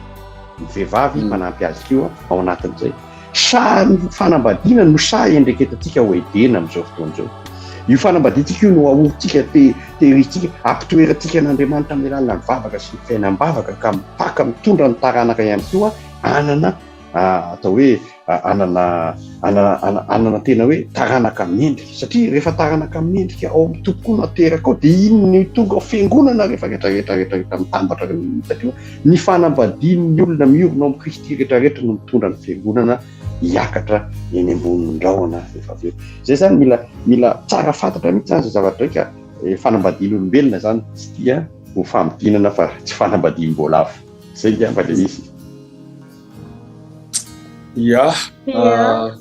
ny vehivavy manampy azy koa ao anatin'izay. Saha ny fanambadiana no saha iandraiketantsika ao Edena amin'izao fotoana izao. Io fanambadiantsika io no ahorintsika, te, tehirizintsika, ampitoerantsika an'Andriamanitra amin'ny alalan'ny vavaka sy ny fiainam-bavaka ka mipaka mitondra ny taranaka ihany koa hanana atao hoe hanana hanana hanana tena hoe taranaka mendrika satria rehefa taranaka mendrika ao amin'ny Tompo koa no ateraka ao dia iny no tonga ao fiangonana rehefa rehetra rehetra rehetra rehetra mitambatra satria Ny fanambadian'ny olona miorina ao amin'i Kristy rehetrarehetra no mitondra ny fiangonana hiakatra eny ambonin'ny rahona rehefa avy eo. Izay izany mila mila tsara fantatra mihitsy izany izay zavatra izay ka eh, fanambadian'olombelona izany tsy tia ho famintinana fa tsy fanambadiam-boalavo. Izay angamba ilay izy. Ya. Ah,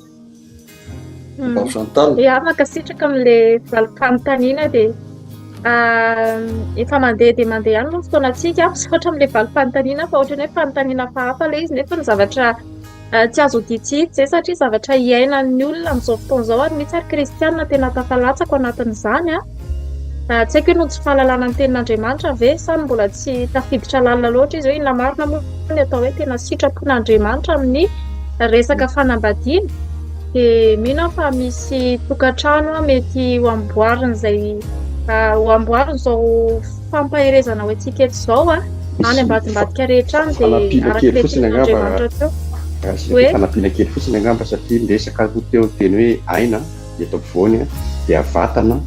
Chantal. Ya, mankasitraka amin'ilay valim-panontaniana dia efa mandeha dia mandeha ihany moa ny fotoanantsika. Misaotra amin'ilay valim-panontaniana fa ohatran'ny hoe fanontaniana hafahafa ilay izy nefa ny zavatra tsy azo odian-tsy hita izay satria zavatra iainan'ny olona amin'izao fotoana izao ary mihitsy ary kristianina tena tafalatsaka ao anatin'izany. Tsy haiko hoe noho ny tsy fahalalana ny tenin'Andriamanitra ve sa mbola tsy tafiditra lalina loatra izy hoe inona marina moa ny atao hoe tena sitrapon'Andriamanitra amin'ny resaka fanambadiana. Dia mino aho fa misy tokantrano mety ho amboarin'izay ho amboarin'izao fampaherezana ho antsika eto izao any ambadimbadika rehetra any dia araka ilay tenin'Andriamanitra teo. Hoe fanampiana kely fotsiny angamba satria niresaka aloha teo ny teny hoe aina. Eto ampovoany dia vatana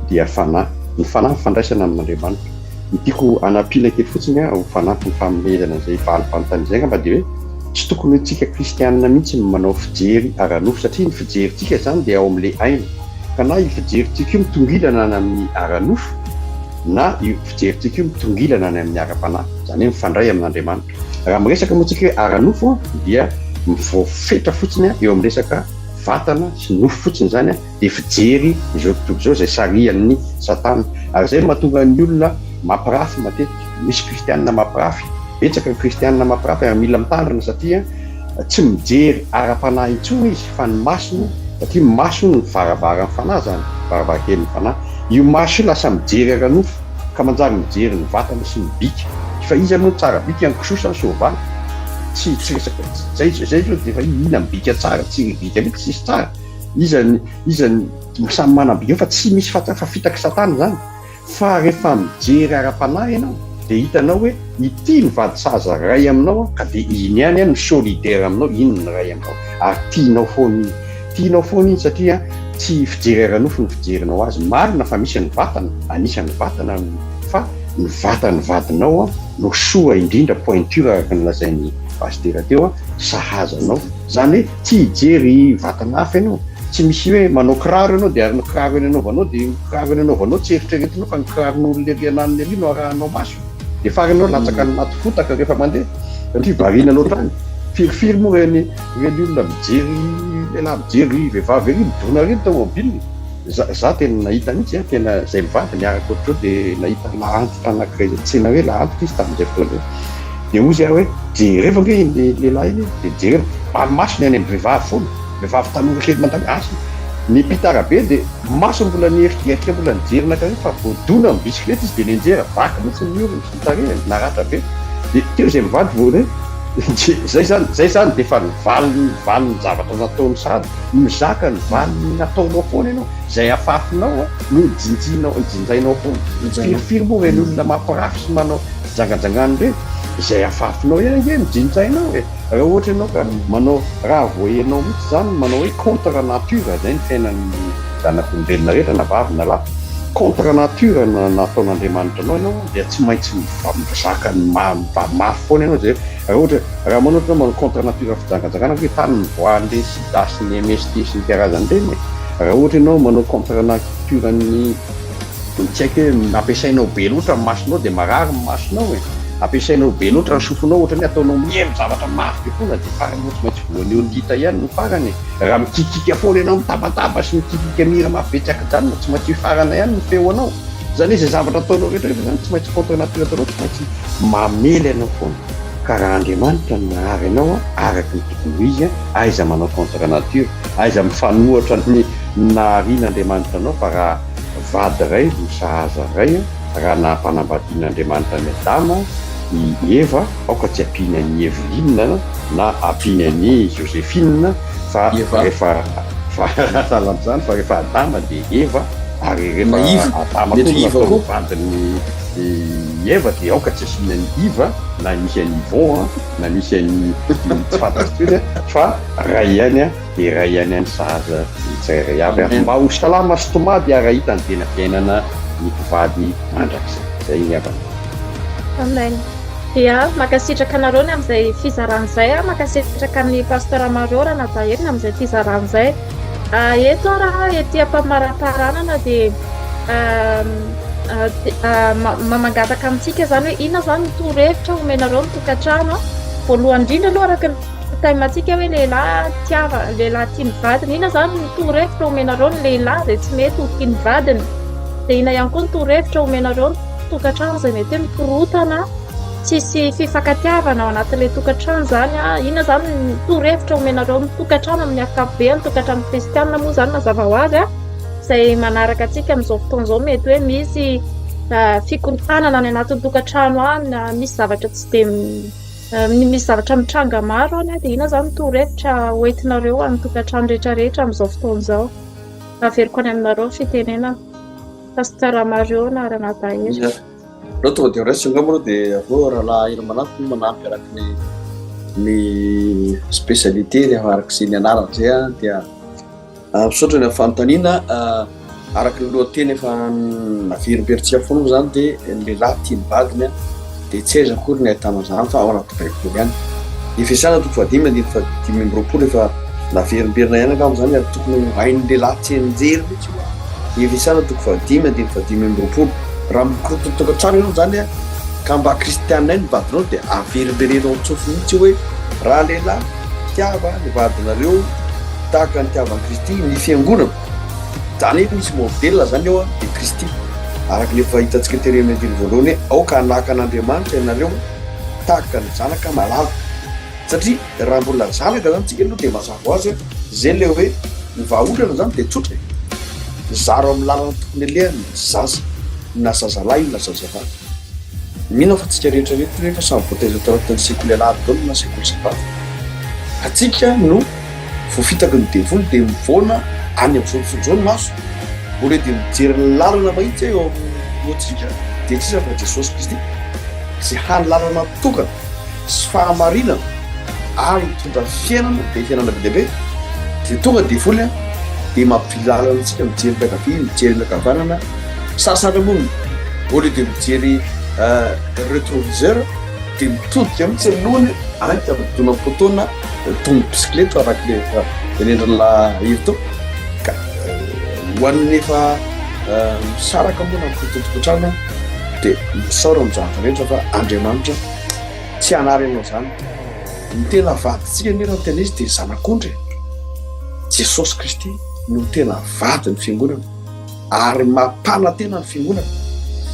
dia fanahy. Ny fanahy mifandraisana amin'Andriamanitra. Ny tiako hanampiana kely fotsiny ho fanampin'ny fanomezana izay valim-panontaniana izay angamba dia hoe tsy tokony ho isika kristianina mihitsy no manao fijery ara-nofo satria ny fijerintsika izany dia ao amin'ilay aina. Ka na io fijerintsika io mitongilana any amin'ny ara-nofo na io fijerintsika io mitongilana any amin'ny ara-panahy, izany hoe mifandray amin'Andriamanitra. Raha miresaka moa tsika hoe ara-nofo dia voafetra fotsiny eo amin'ny resaka vatana sy nofo fotsiny izany dia fijery izao tontolo izao izay sarihan'ny satana ary izay no mahatonga ny olona mampirafy matetika, misy kristianina mampirafy, betsaka ny kristianina mampirafy ary mila mitandrina satria tsy mijery ara-panahy intsony izy fa ny masony satria ny maso no varavaran'ny fanahy izany, varavarankelin'ny fanahy, io maso io lasa mijery ara-nofo ka manjary mijery ny vatana sy ny bika, fa iza moa no tsara bika, ny kisoa sa ny soavaly? Tsy tsy resaka zay zay zao dia efa inona ny bika tsara tsy ny bika mihitsy tsisy tsara iza ny iza ny samy manam-bika eo fa tsy misy fa fa fitaky satana izany fa rehefa mijery ara-panahy ianao dia hitanao hoe ity ny vady sahaza ray aminao ka dia iny ihany no solidaire aminao iny ny ray aminao ary tianao foana iny tianao foana iny satria tsy fijery ara-nofo ny fijerinao azy marina fa misy ny vatana anisan'ny vatana fa ny vatan'ny vadinao no soa indrindra pointure araka ny lazain'i Pasitera teo sahaza anao, zany hoe tsy hijery vatana hafa ianao, tsy misy hoe manao kiraro ianao dia ary ny kiraro eny anaovanao dia ny kiraro eny anaovanao tsy eritreretinao fa ny kiraron'olona ery ananona ery no arahanao maso dia farany ianao latsaka any anaty fotaka rehefa mandeha satria variana loatra any, firifiry moa ireny ireny olona mijery lehilahy mijery vehivavy ery midona ery ny tomobile. Za za tena nahita mihitsy an, tena zay mivady niaraka ohatr'izao dia nahita lahy antitra anankiray zay, tsy tena hoe lahy antitra izy tamin'izay fotoana izay, dia hozy aho hoe jerevo ange iny lehilahy iny e, dia jereo, ary masony any amin'ny vehivavy foana, vehivavy tanora kely mandalo, asa, niampita arabe dia masony mbola nieritreritra mbola nijery nankany fa voadona ny bisikileta izy dia nianjera, vaky mihitsy ny orony sy ny tarehiny, naratra be, dia teo izay mivady vao hoe zay zany, zay zany dia efa ny valiny valiny zavatra nataony sahady. Mizaka ny valiny nataonao foana ianao, izay afafinao no jinjinao, jinjainao foana. Firifiry moa ireny olona mampirafy sy manao fijangajangana ireny, izay afafinao ihany ange no jinjainao e! Raha ohatra ianao ka manao raha vao ianao mihitsy izany no manao hoe contre nature, izay ny fiainan'ny zanak'olombelona rehetra na vavy na lahy, contre nature no nataon'Andriamanitra anao ianao dia tsy maintsy mizaka ny mafy foana ianao izay Raha ohatra, raha manao ohatra manao contre nature fijangajangana hoe tany nivoahan'ireny sida sy ny MST sy ny karazany ireny e. Raha ohatra ianao manao contre nature ny tsy haiko hoe ampiasainao be loatra ny masonao dia marary ny masonao e. ampiasainao be loatra ny sofinao ohatran'ny hoe ataonao mihaino zavatra mafy be foana dia farany moa tsy maintsy voan'ny otite ihany ny farany e. Raha mikikika foana ianao mitabataba sy mikikika mihira mafy be tsy ankijanona tsy maintsy hifarana ihany ny feonao. Izany hoe izay zavatra ataonao rehetra rehetra izany tsy maintsy contre nature ataonao tsy maintsy mamely anao foana. Ka raha Andriamanitra no nahary anao araka ny tokony ho izy, aiza manao contre nature, aiza mifanohatra ny naharian'Andriamanitra anao fa raha vady iray no sahaza iray, raha nampanambadian'Andriamanitra an'i Adama i Eva, aoka tsy ampiany an'i Evelyne na ampiany an'i Joséphine fa rehefa fa sahala amin'izany fa rehefa Adama dia Eva ary rehefa Adama koa no natao ho vadin'i Eva dia aoka tsy asiana an'i Iva na misy an'i Yvon na misy an'i tsy fantatro intsony fa ray ihany dia iray ihany any sahaza ny tsirairay avy ary mba ho salama sy tomady ary hahita ny tena fiainana ny mpivady mandrakizay. Izay ny havana. Amen. Dia mankasitraka anareo ny amin'izay fizarana izay a, mankasitraka an'i Pasteur Mario Ranadaherina ny amin'izay fizarana izay. Eto aho raha ety am-pamaraparanana dia mangataka amintsika izany hoe inona izany ny torohevitra omenareo ny tokantrano. Voalohany indrindra aloha araka ny Thème-ntsika hoe lehilahy tiava, lehilahy tia ny vadiny. Inona izany ny torohevitra omenareo ny lehilahy izay tsy mety ho tia ny vadiny? Dia inona ihany koa ny torohevitra omenareo ny tokantrano izay mety hoe mikorotana, tsisy fifankatiavana ao anatin'ilay tokantrano izany? Inona izany ny torohevitra omenareo ny tokantrano amin'ny ankapobeny, tokantrano kristianina moa izany mazava ho azy, izay manaraka antsika amin'izao fotoana izao mety hoe misy fikorontanana any anatin'ny tokantrano any, misy zavatra tsy dia Misy zavatra mitranga maro any dia inona izany ny torohevitra hoentinareo ho an'ny tokantrano rehetra rehetra amin'izao fotoana izao? Averiko any aminareo ny fitenenana. Pasteur Mario na Ranadahy Hery. Aleo tonga dia raisiko angamba aloha dia avy eo Rahalahy Hery manampy no manampy araka ny ny spécialité araka izay nianarana izay dia Misaotra ny amin'ny fanontaniana. Araka ny lohateny efa naverimberintsika foana moa izany dia ny lehilahy tia ny vadiny dia tsy aiza akory ny ahitana izany fa ao anaty baiboly ihany. Efesiana toko fahadimy andininy fahadimy amby roapolo efa naverimberina ihany angamba izany ary tokony ho hain'ny lehilahy tsianjery mihitsy io. Efesiana toko fahadimy andininy fahadimy amby roapolo. Raha mikorontana tokantrano ianao izany ka mba kristiana ny vadinao dia averimbereno ao an-tsofiny mihitsy hoe raha lehilahy tiava ny vadinareo tahaka ny nitiavan'i Kristy ny fiangonana. Izany hoe misy modèle izany eo dia Kristy. Araka ny efa hitantsika tery amin'ny andininy voalohany hoe aoka hanahaka an'Andriamanitra ianareo tahaka ny zanaka malala. Satria raha mbola zanaka izany tsika aloha dia mazava ho azy hoe izay ilay hoe ny vahaolana izany dia tsotra e. Zaro amin'ny lalana tokony alehany ny zaza, na zazalahy io na zazavavy. Mino aho fa tsika rehetra reto rehefa samy voataiza tao anatin'ny sekoly alahady daholo na sekoly sabata. Atsika no voafitaky ny devoly dia mivoana any amin'izao tontolo izao ny maso. Au lieu de mijery ny lalana mahitsy eo anoloantsika dia tsy iza fa Jesosy Kristy izay hany lalana tokana sy fahamarinana ary mitondra fiainana dia fiainana be dia be. Dia tonga devoly an, dia mampivily lalana antsika mijery miankavia, mijery miankavanana. Sasany moa au lieu de mijery retroviseur dia mitodika mihitsy ny lohany any ka midona poteau na tombo bisikileta araka ilay efa tenendrin'la hery teo. Ka ho an'ny efa misaraka moa na mitototokotrana dia misaora amin'ny zavatra rehetra fa Andriamanitra tsy hanary anao izany. Ny tena vadintsika anie raha ny tena izy dia zanak'ondry e. Jesosy Kristy no tena vadin'ny fiangonana ary mampanantena ny fiangonana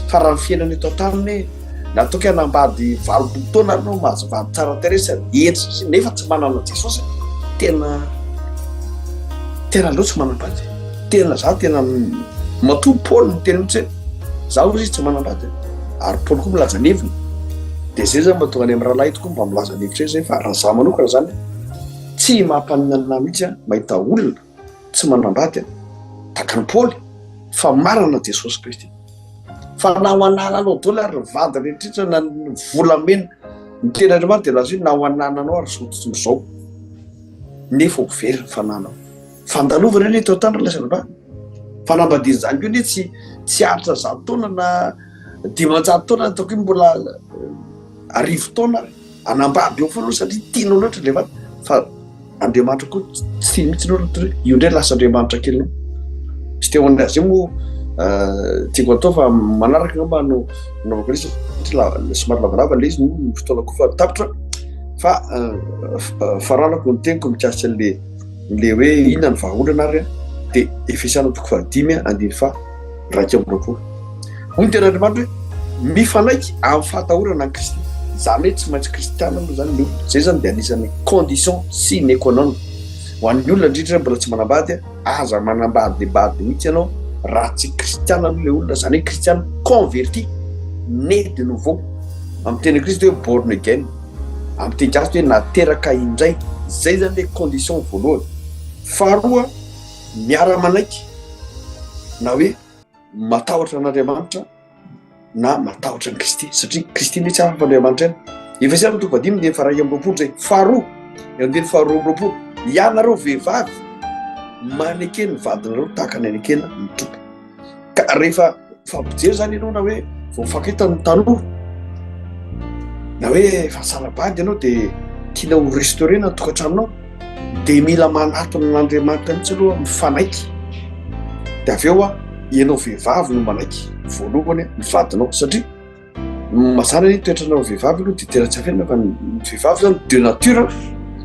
fa raha ny fiainana eto an-tany anie na toa ka hanambady 80 taona ary ianao mahazo vady tsara tarehy sady hendry sy nefa tsy manana Jesosy tena tena aleo tsy manambady tena za tena matoa Paoly niteny mihitsy hoe za hozy izy tsy manambady ary Paoly koa milaza ny heviny dia zay zany mahatonga any amin'ny rahalahy tokoa mba milaza ny hevitra zay fa raha za manokana zany tsy mampaninana mihitsy a mahita olona tsy manambady a tahaka an'i Paoly fa manana Jesosy Kristy fa na ho anananao daholo ary ny vady rehetra na ny volamena ny tena Andriamanitra dia laza hoe na ho anananao ary izao tontolo izao nefa ho very ny fananao fandalovana anie eto an-tany ry lahy sy fanambadiana izany koa anie tsy tsy aritra zato taona na 500 taona ataoko hoe mbola 1000 taona anambady eo foana aloha satria tianao loatra ilay vady fa Andriamanitra koa tsy tia mihitsy aloha hoe io indray lasa Andriamanitra kelinao. Tsy te ho an'azy io moa tiako atao fa manaraka angamba no anaovako an'izy satria somary lavalava ilay izy ny fotoana koa fa tapitra fa faranako ny teniko mikasika an'le le hoe inona ny vahaolana ary dia Efesiana toko fahadimy andininy faha 21. Hoy ny tenin'Andriamanitra hoe mifanaiky amin'ny fahatahorana an'i Kristy. Izany hoe tsy maintsy kristiana aloha izany ny olona. Izay izany dia anisan'ny condition sine qua non ho an'ny olona indrindra mbola tsy manambady. Aza manambadibady mihitsy ianao raha tsy kristiana aloha ilay olona, izany hoe kristiana converti, né de nouveau. Amin'ny teny anglisy dia hoe born again, amin'ny teny gasy dia hoe nateraka indray. Izay izany ilay condition voalohany. Faharoa, miara-manaiky na hoe matahotra an'Andriamanitra na matahotra an'i Kristy, satria Kristy mihitsy hafa fa Andriamanitra ihany. Efesiana toko fahadimy andininy faha 21 izay. Faharoa, eo andininy faha 22, ianareo vehivavy maneke ny vadinareo tahaka ny anekena ny Tompo. Ka rehefa fampijery zany ianao na hoe vao mifankahita ny tanora na hoe efa sarabady ianao dia tiana ho restaurena ny tokantranonao dia mila manatona an'Andriamanitra mihitsy aloha mifanaiky dia avy eo a ianao vehivavy no manaiky voalohany ny vadinao satria mazàna ny toetranao vehivavy aloha dia tena tsy afenina fa ny vehivavy zany de nature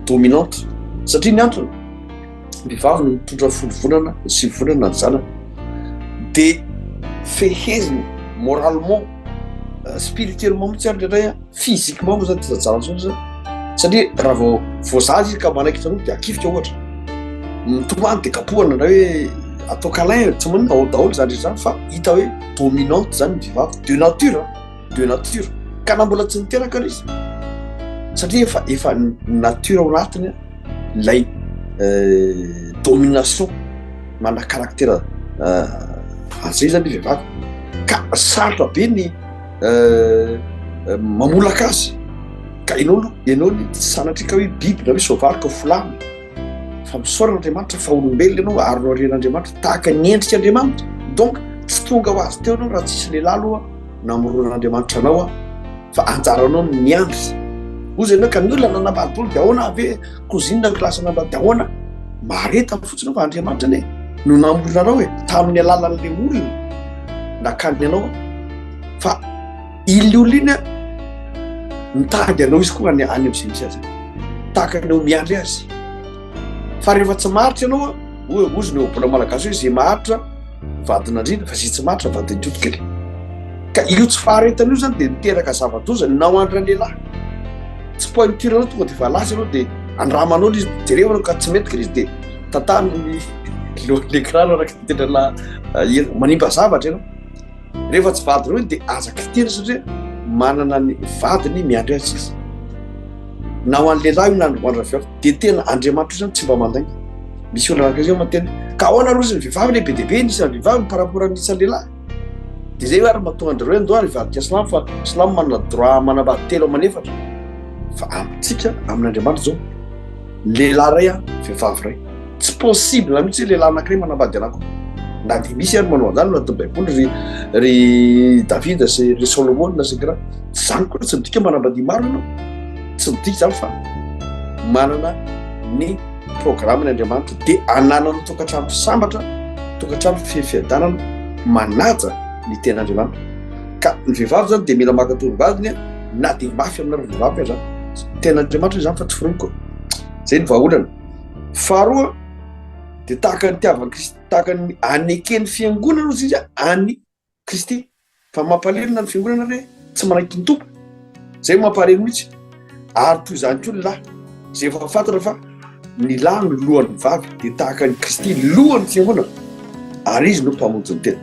dominante satria ny antony vehivavy no mitondra folo volana sy volana ny zanany de feheziny moralement euh, spirituellement mihitsy ary indraindray a physiquement moa zany tsy zajana intsony zany satria raha vao voazaza izy ka manaikitra anao de akifika ohatra mitomany de kapohana na hoe atao câlin tsy maninona ao daholo zany rehetra zany fa hita hoe dominante zany ny vehivavy de nature de nature ka na mbola tsy niteraka ary izy satria efa efa nature ao anatiny ilay euh, domination mana caractère euh, an'izay zany ny vehivavy ka sarotra be ny euh, mamolaka azy ka ianao aloha ianao ny sanatria ka hoe biby na hoe soavaly ka folahana fa misaorana Andriamanitra fa olombelona ianao ary noharian'Andriamanitra tahaka ny endrik'Andriamanitra donc tsy tonga ho azy teo ianao raha tsisy lehilahy aloha namoronan'Andriamanitra anao a fa anjaranao ny miandry ozy ianao ka ny olona nanambady daholo dia ahoana ve cousine ny classe nanambady dia ahoana mahareta fotsiny fa Andriamanitra anie no namorona anao e tamin'ny alalan'le olona nakany anao fa Iny olona iny an, mitady anao izy koa any any amin'izay misy azy. Tahaka ny eo miandry azy. Fa rehefa tsy maharitra ianao an, hoy hozy ny ohabolana malagasy hoe izay maharitra vadin'andriana fa izay tsy maharitra vadin'ny totokely. Ka io tsy faharetana io zany dia miteraka zava-doza na ho an-dralehilahy. Tsy pointure anao tonga dia efa lasa ianao dia andramanao ilay izy, jereo ianao ka tsy mety ilay izy dia tantano ny lohan'ny écran araka ny tena la manimba zavatra ianao. Rehefa tsy vadinao iny dia aza kitihina satria manana ny vadiny miandry azy izy. Na ho an'ny lehilahy io na ho an'ny vehivavy dia tena Andriamanitra io zany tsy mba mandainga. Misy olona anankiray zay mantsy miteny ka ahoana rozy ny vehivavy le be dia be ny isan'ny vehivavy par rapport amin'ny isan'ny lehilahy. Dia zay ary mahatonga an-dry zareo hoe ndao ary hivadika silamo fa silamo manana droit manambady telo aman'efatra. Fa amintsika amin'Andriamanitra zao lehilahy iray an, vehivavy iray. Tsy possible mihitsy hoe lehilahy anankiray manambady anankiroa. Na dia misy ary manao an'izany anatin'ny Baiboly ry ry Davida sy ry Solomona sy kira. Tsy izany koa tsy midika manambady maro ianao. Tsy midika izany fa manana ny programme Andriamanitra dia ananana tokantrano sambatra, tokantrano feno fiadanana, manaja ny ten'Andriamanitra. Ka ny vehivavy izany dia mila maka toro vadiny na dia mafy aminareo vehivavy aza. Ten'Andriamanitra izany fa tsy foroniko. Izay ny vahaolana. Faharoa dia tahaka ny tiavan'i Kristy, tahaka ny aneken'ny fiangonana ozy izy an'i Kristy. Fa mampalahelo na ny fiangonana re tsy manaiky ny Tompo. Zay mampalahelo mihitsy. Ary toy izany koa ny lahy. Izay efa fantatra fa ny lahy no lohan'ny vavy dia tahaka an'i Kristy lohan'ny fiangonana ary izy no mpamonjy ny tena.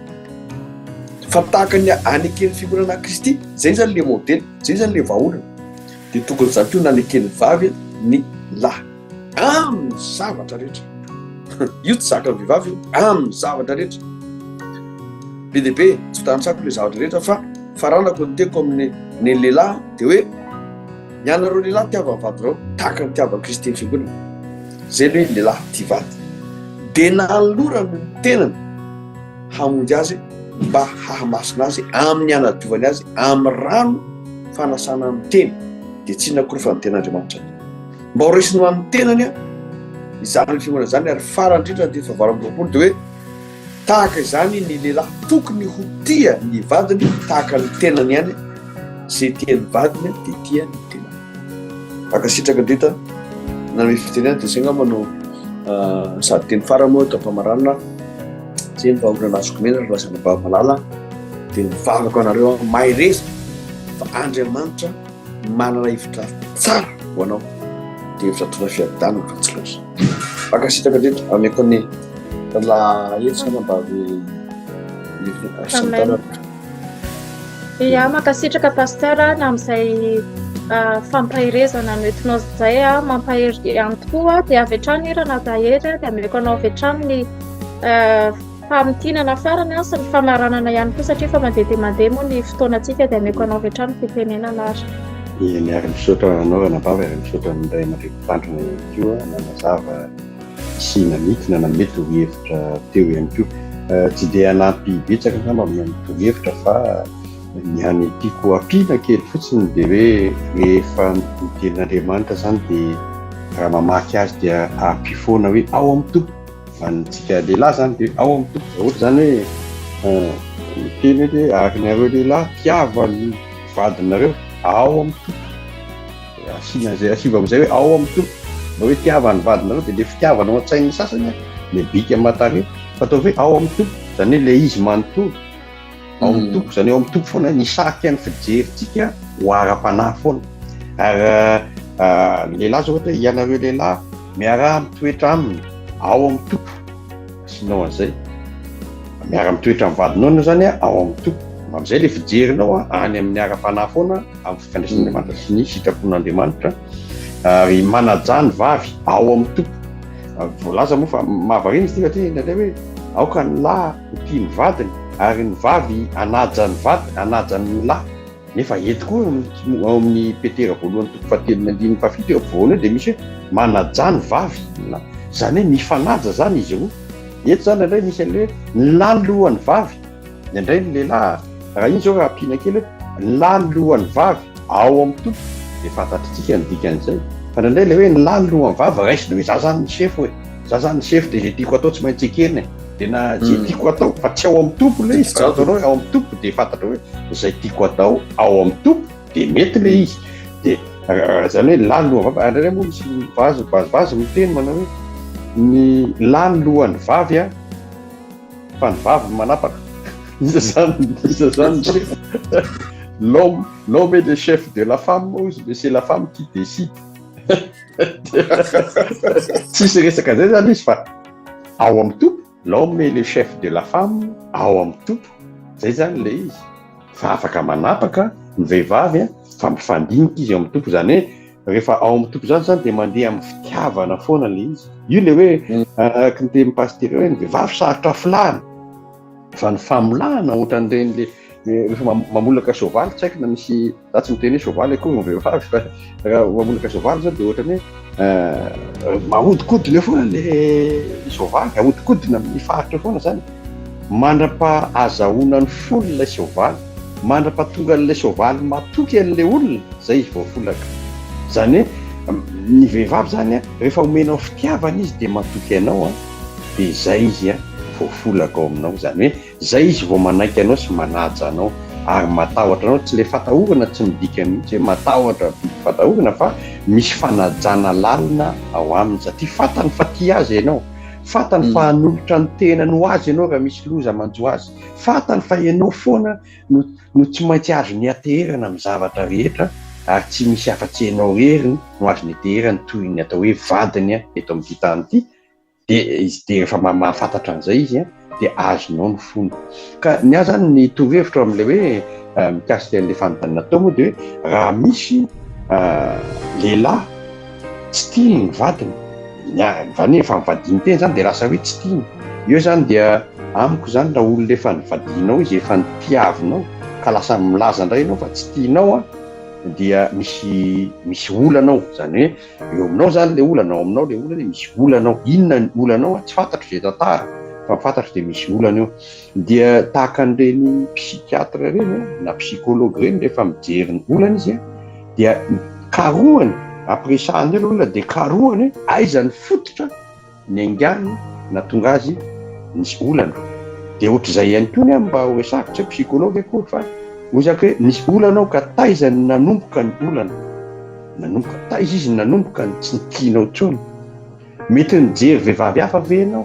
Fa tahaka ny aneken'ny fiangonana an'i Kristy, zay zany le modely, zay zany le vahaolana. Dia tokony izany koa naneken'ny vavy ny lahy. Amin'ny zavatra rehetra. Io tsy zakan'ny vehivavy io, amin'ny zavatra rehetra. Be dia be, tsy tanisako ilay zavatra rehetra fa faranako ny teniko amin'ny ny lehilahy dia hoe ny anareo lehilahy tiava ny vadinareo tahaka ny tiavan'i Kristy ny fiangonana. Izay ilay hoe lehilahy tia vady. Dia nanolorany ny tenany hamonjy azy mba hahamasina azy amin'ny hanadiovany azy amin'ny rano fanasana ny tena. Dia tsy inona akory fa ny ten'Andriamanitra. Mba ho raisiny ho an'ny tenany izany fiangonana izany ary farany indrindra andininy fahavalo amby roapolo dia hoe. Tahaka izany ny lehilahy tokony ho tia ny vadiny tahaka ny tenany ihany, izay tia ny vadiny dia tia ny tenany. Mankasitraka indrindra nanome fitenenana dia izay angamba no sady teny farany moa eto am-pamaranana. Izay ny vahaolana azoko omena ry razanabavy malala dia mivavaka anareo aho mahereza fa Andriamanitra manana hevitra tsara ho anao dia hevitra tona fiadanana fa tsy loza. Mankasitraka indrindra ameko ny laha hevitra mba Amen. Ia, mankasitraka Pasteur na amin'izay fampaherezana noentinao izay, mampahery ihany tokoa dia avy hatrany Ranadahy Hery dia ameko anao avy hatrany ny famintinana farany sy ny famaranana ihany koa satria efa mandeha dia mandeha moa ny fotoanantsika dia ameko anao avy hatrany fitenenana ary. Eny ary misaotra anao Ranabavy ary misaotra ny ray aman-dreny mpitandrina ihany koa nanazava sy nanintona nanome torohevitra teo ihany koa. Tsy dia hanampy betsaka angamba amin'ny torohevitra fa ny hany tiako ampiana kely fotsiny dia hoe rehefa ny tenin'Andriamanitra izany dia raha mamaky azy dia ampio foana hoe ao amin'ny Tompo. Ho antsika lehilahy izany dia ao amin'ny Tompo. Raha ohatra izany hoe miteny hoe ary nareo lehilahy tiava ny vadinareo ao amin'ny Tompo. Asiana izay asivo amin'izay hoe ao amin'ny Tompo. Na hoe tiava ny vadinareo dia ilay fitiavana ao an-tsain'ny sasany an, ilay bika aman-tarehy. Fa ataovy hoe ao amin'ny Tompo, izany hoe ilay izy manontolo. Ao amin'ny mm. Tompo, izany hoe ao amin'ny Tompo foana ny sarika ny fijerintsika ho ara-panahy foana. Ary ah, ny lehilahy zao ohatra hoe ianareo lehilahy miaraha mitoetra aminy ao amin'ny Tompo. Asianao an'izay. Miara-mitoetra amin'ny vadinao ianao izany ao amin'ny Tompo. Amin'izay ilay fijerinao any amin'ny ara-panahy foana amin'ny fifandraisan'Andriamanitra sy ny sitrapon'Andriamanitra ary manajà ny vavy ao amin'ny Tompo. Voalaza moa fa mahavariana izy ity satria indraindray hoe aoka ny lahy ho tia ny vadiny ary ny vavy hanaja ny vadiny, hanaja ny lahy. Nefa eto koa ao amin'ny Petera voalohany toko fahatelo ny andininy fahafito eo ampovoany eo dia misy hoe manajà ny vavy ny lahy. Izany hoe mifanaja izany izy roa. Eto izany indraindray misy an'ilay hoe ny lahy ny lohan'ny vavy, indraindray ny lehilahy, raha iny izao raha ampiana kely hoe ny lahy ny lohan'ny vavy ao amin'ny Tompo dia fantatritsika ny dikan'izay. Fa indraindray ilay hoe ny lahy ny lohan'ny vavy raisina hoe za izany ny sefo e, za izany ny sefo dia izay tiako atao tsy maintsy ekena e. Dia na izay mm. tiako atao fa tsy ao amin'ny Tompo ilay izy fa ataonao hoe ao amin'ny Tompo dia fantatra hoe izay tiako atao ao amin'ny Tompo dia mety ilay izy. Dia izany hoe lahy lohan'ny vavy, indraindray moa misy vazy vazivazy miteny manao hoe ny lahy ny lohan'ny vavy a fa ny vavy manapaka. Iza zany iza zany ny chef? L'homme l'homme est le chef de la femme hozy mais c'est la femme qui décide. Tsisy resaka zay zany izy fa ao amin'ny Tompo, l'homme est le chef de la femme ao amin'ny Tompo, zay zany le izy. Fa afaka manapaka ny vehivavy fa mifandinika izy ao amin'ny Tompo, zany hoe rehefa ao amin'ny Tompo zany zany dia mandeha amin'ny fitiavana foana le izy. Io le hoe araka ny tenin'ny pasitera hoe ny vehivavy sarotra filahana, fa ny famolahana ohatran'ireny le rehefa mamolaka soavaly tsy haiko na misy Za tsy miteny hoe soavaly akory ny vehivavy fa raha mamolaka soavaly zao dia ohatran'ny hoe mahodikodina eo foana le soavaly, ahodikodina amin'ny faritra eo foana zany mandra-pahazahoana ny fony ilay soavaly, mandra-pahatonga an'ilay soavaly matoky an'ilay olona zay izy vao folaka. Zany hoe ny vehivavy zany rehefa omenao fitiavana izy dia matoky anao dia zay izy vao folaka ao aminao, zany hoe Zay izy vao manaiky anao sy manaja anao ary matahotra anao, tsy le fatahorana tsy midika mihitsy hoe matahotra biby fatahorana fa misy fanajana lalina ao aminy satria fantany fa tia azy ianao, fantany fa hanolotra ny tenany ho azy ianao raha misy loza manjo azy, fantany fa ianao foana no no tsy maintsy azony iateherana amin'ny zavatra rehetra ary tsy misy afa-tsy ianao irery no azony iteherana toy ny atao hoe vadiny eto amin'ity tany ity. Dia izy dia rehefa mahafantatra an'izay izy an, dia azonao ny fony. Ka ny ahy zany ny torohevitro amin'ilay hoe mikasika an'ilay fanontaniana teo moa dia hoe raha misy lehilahy tsy tiany ny vadiny, ny zany hoe efa nivadiany teny zany dia lasa hoe tsy tiany. Eo zany dia amiko zany raha olona efa nivadianao izy, efa nitiavinao ka lasa milaza indray ianao fa tsy tianao an, dia misy misy olana ao, zany hoe Eo aminao zany le olana, ao aminao le olana, misy olana ao. Inona ny olana ao? Tsy fantatro izay tantara, fa ny fantatro dia misy olana eo. Dia tahaka an'ireny psychiatre ireny na psychologue ireny rehefa mijery ny olana izy dia karohany, ampiresahany eo le olona dia karohany hoe aiza ny fototra niaingàny nahatonga azy nisy olana. Dia ohatr'izay ihany koa ny ahy mba ho resahako, tsy hoe psychologue akory fa hoy zako hoe nisy olana ao ka taiza no nanomboka ny olana? Nanomboka taiza izy no nanomboka ny tsy tianao intsony? Mety nijery vehivavy hafa ve ianao?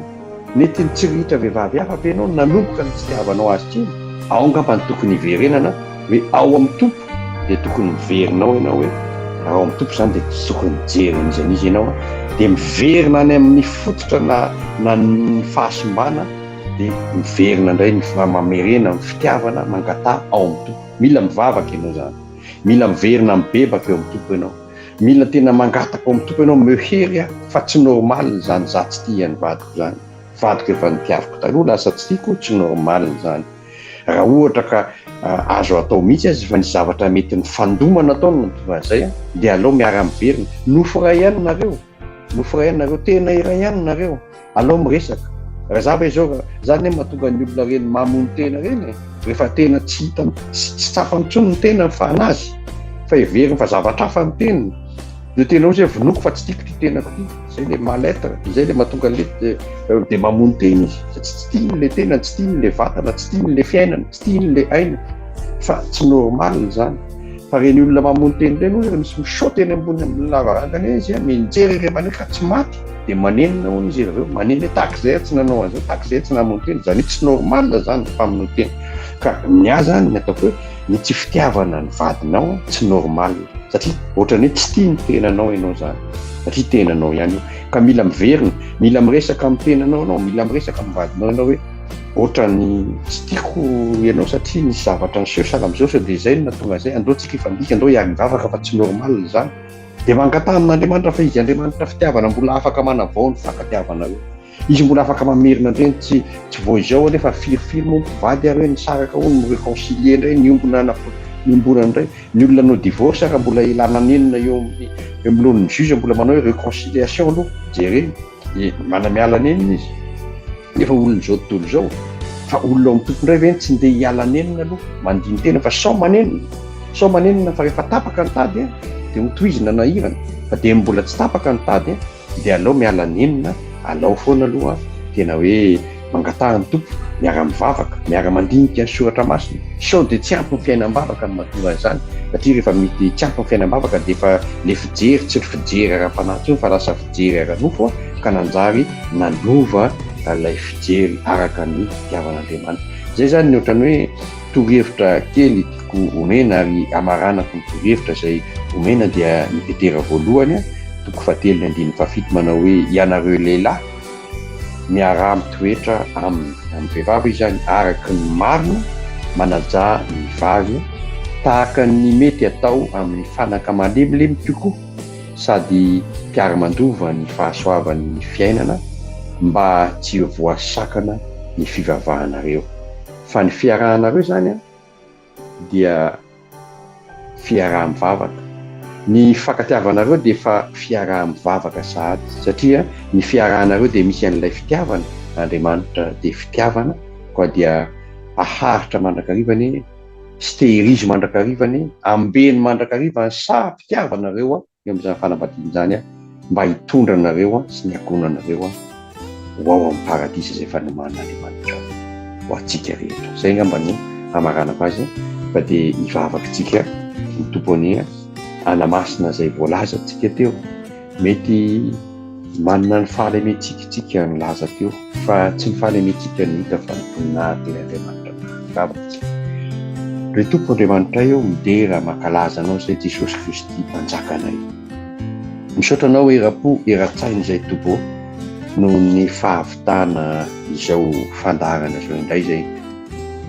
Mety nitsirihitra vehivavy hafa ve ianao nanomboka ny tsy tiavanao azy intsony? Ao angamba no tokony hiverenana hoe ao amin'ny Tompo dia tokony miverina ao ianao hoe raha ao amin'ny Tompo izany dia tsy tokony mijery an'iza n'iza ianao dia miverina any amin'ny fototra na na ny fahasimbana dia miverina indray ny mamerena ny fitiavana mangataha ao amin'ny Tompo. Mila mivavaka ianao izany. Mila miverina mibebaka eo amin'ny Tompo ianao. Mila tena mangataka ao amin'ny Tompo ianao omeo hery aho fa tsy normal izany za tsy tia ny vadiko izany. Vadiko efa nitiaviko taloha lasa tsy tiako, tsy normal izany. Raha ohatra ka azo atao mihitsy aza efa nisy zavatra mety nifandomana tao no nahatonga an'izay dia aleo miara-miverina. Nofo iray ihany nareo, nofo iray ihany nareo, tena iray ihany nareo. Alao miresaka. Raha za ve zao, za anie mahatonga ny olona reny mamono tena reny e, rehefa tena tsy hitany, tsy tsapany intsony ny tenany fa anazy, fa heveriny fa zavatra hafa ny teniny, de tena ozy hoe vonoiko fa tsy tiako ty tenako ty, zay le mal être, zay le mahatonga anle de mamono tena izy, satria tsy tiany le tenany, tsy tiany le vatana, tsy tiany le fiainana, tsy tiany le aina, fa tsy normal zany. Fa reny olona mamono tena reny hono misy mi-saute eny ambony lavarangana eny izy, mianjera ery ambany eny ka tsy maty. Dia manenina hono izy avy eo, manenina hoe tahaka izay aho tsy nanao an'izao, tahaka izay aho tsy namono tena, izany hoe tsy normal izany ny famonoan-tena. Ka ny ahy izany ny ataoko hoe ny tsy fitiavana ny vadinao tsy normal, satria ohatran'ny hoe tsy tia ny tenanao ianao izany, satria tenanao ihany io. Ka mila miverina, mila miresaka amin'ny tenanao ianao, mila miresaka amin'ny vadinao ianao hoe ohatran'ny tsy tiako ianao satria nisy zavatra niseho sahala amin'izao sao dia izay no nahatonga an'izay, andao tsika hifandika, andao hiara-hivavaka fa tsy normal izany. Dia mangataha amin'Andriamanitra fa Izy Andriamanitra fitiavana mbola afaka manavao ny fifankatiavanareo. Izy mbola afaka mamerina indray ny tsy tsy vao izao anie fa firifiry moa mpivady ary hoe nisaraka hono mi-reconcilier indray niombona niombonana indray. Ny olona nanao divorce ary mbola ilana nenina eo amin'ny eo amloan'ny juge mbola manao hoe reconciliation aloha jerena. Dia manamiala nenina izy. Nefa olona izao tontolo izao, fa olona ao amin'ny Tompo indray ve tsy ndeha hiala nenina aloha, mandini-tena fa sao manenina, sao manenina fa rehefa tapaka ny tady dia ho tohizina nahirana, fa dia mbola tsy tapaka ny tady dia alao miala nenina, alao foana aloha tena hoe mangataha ny Tompo, miara-mivavaka, miara-mandinika ny soratra masina, sao dia tsy ampy ny fiainam-bavaka no mahatonga an'izany, satria rehefa mety tsy ampy ny fiainam-bavaka dia efa le fijery tsy fijery ara-panahy intsony fa lasa fijery ara-nofo ka nanjary nanova ilay fijery araka ny fitiavan'Andriamanitra. Izay izany ny ohatran'ny hoe torohevitra kely tiako omena ary hamaranako ny torohevitra izay omena dia ny Petera voalohany toko fahatelo ny andininy fahafito manao hoe ianareo lehilahy miaraha mitoetra aminy amin'ny vehivavy izany araka ny marina manajà ny vavy tahaka ny mety atao amin'ny fanaka malemilemy kokoa sady mpiara-mandova ny fahasoavan'ny fiainana mba tsy ho voasakana ny fivavahanareo. Fa ny fiarahanareo izany dia fiaraha-mivavaka. Ny fifankatiavanareo dia efa fiaraha-mivavaka sahady satria ny fiarahanareo dia misy an'ilay fitiavana, Andriamanitra dia fitiavana, koa dia haharitra mandrakariva anie sy tehirizo mandrakariva anie, ambeno mandrakariva ny saha-pitiavanareo eo amin'izany fanambadiana izany mba hitondra anareo sy ny ankohonanareo ho ao amin'ny paradisa izay efa nomanin'Andriamanitra ho antsika rehetra. Izay angamba no hamaranako azy fa dia hivavaka isika ny Tompo anie hanamasina izay voalazantsika teo. Mety manana ny fahalementsika isika nilaza teo fa tsy ny fahalementsika no hita fa ny voninahitr'ilay Andriamanitra mahagaga antsika. Ry Tompo Andriamanitray ô, midera mankalaza Anao izay Jesosy Kristy Mpanjakanay. Misaotra Anao eram-po eran-tsaina izay Tompo ô noho ny fahavitana izao fandaharana izao indray izay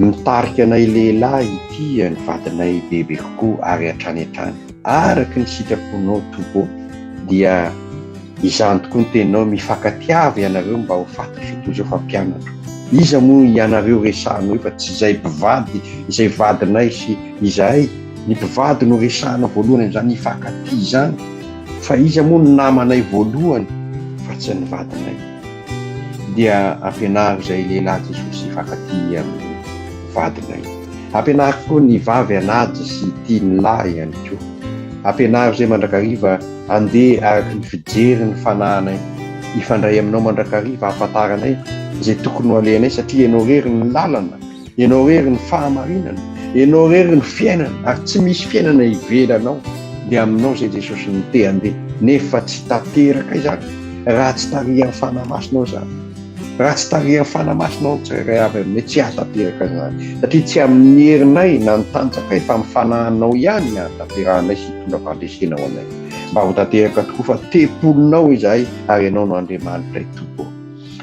mitarika anay lehilahy hitia ny vadinay bebe kokoa ary hatrany hatrany araka ny sitraponao Tompo ô. Dia izany tokoa ny teninao, mifankatiava ianareo mba ho fantatro toy izao fa mpianatro. Iza moa ianareo resahanao io fa tsy izay mpivady, izay vadinay sy izahay, ny mpivady no resahana voalohany amin'izany hifankatia izany, fa iza moa no namanay voalohany fa tsy ny vadinay. Dia ampianaro izay lehilahy Jesosy hifankatia amin'ny vadinay. Ampianaro koa ny vavy hanaja sy hitia ny lahy ihany koa. Ampianaro izay mandrakariva handeha araka ny fijery ny fanahinay, hifandray aminao mandrakariva hahafantaranay izay tokony ho alehanay satria Ianao irery ny lalana, Ianao irery ny fahamarinana, Ianao irery ny fiainana ary tsy misy fiainana ivelanao dia aminao izay Jesosy no te handeha nefa tsy tanteraka izany raha tsy tarihan'ny Fanahy Masinao izany. Raha tsy tarihan'ny Fanahy Masinao ny tsirairay avy aminay tsy hahatanteraka izany satria tsy amin'ny herinay na ny tanjakay fa amin'ny Fanahinao ihany ny hahatanterahanay sy hitondra fandresena ho anay. Mba ho tanteraka tokoa fa tempolinao izahay ary Ianao no Andriamanitray Tompo ô.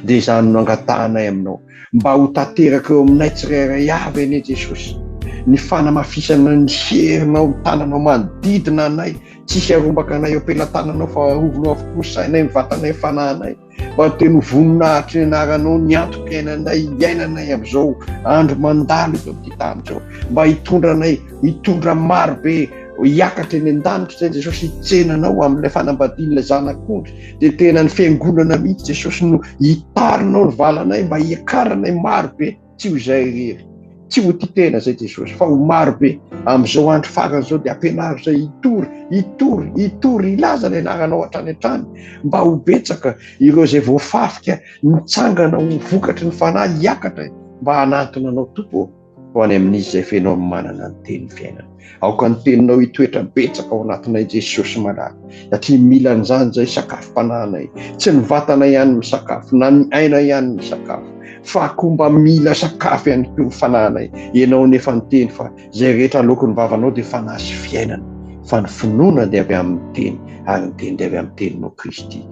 Dia izany no angatahanay aminao mba ho tanteraka eo aminay tsirairay avy anie Jesosy ny fanamafisana ny herinao, ny tananao manodidina anay, tsisy harombaka anay eo am-pelatananao fa arovinao avokoa ny sainay, ny vatanay, ny fanahinay. Mba teny ho voninahitry ny anaranao ny antom-piainanay iainanay amin'izao andro mandalo eto amin'ity tany izao. Mba hitondra anay, hitondra maro be hiakatra eny an-danitra izay Jesosy hitsena anao amin'ilay fanambadian'ilay zanak'ondry. Dia tena ny fiangonana mihitsy Jesosy no hitarinao ny valanay mba hiakaranay maro be. Tsy ho izay irery, tsy ho tia tena izay Jesosy, fa ho maro be. Amin'izao andro farany izao dia ampianaro izay hitory, hitory, hitory, hilaza ny anaranao hatrany hatrany, mba ho betsaka ireo izay voafafika nitsangana ho vokatry ny fanahy hiakatra mba hanantona anao Tompo ô, ho any amin'izy izay feno amin'ny manana ny tenin'ny fiainana. Aoka ny teninao hitoetra betsaka ao anatinay Jesosy malala, satria mila an'izany izay sakafom-panahinay. Tsy ny vatana ihany misakafo, na ny aina ihany misakafo, fa koa mba mila sakafo ihany koa ny fanahinay. Ianao nefa niteny fa izay rehetra aloaky ny vavanao dia fanahy sy fiainana, fa ny finoana dia avy amin'ny teny, ary ny teny dia avy amin'ny teninao Kristy.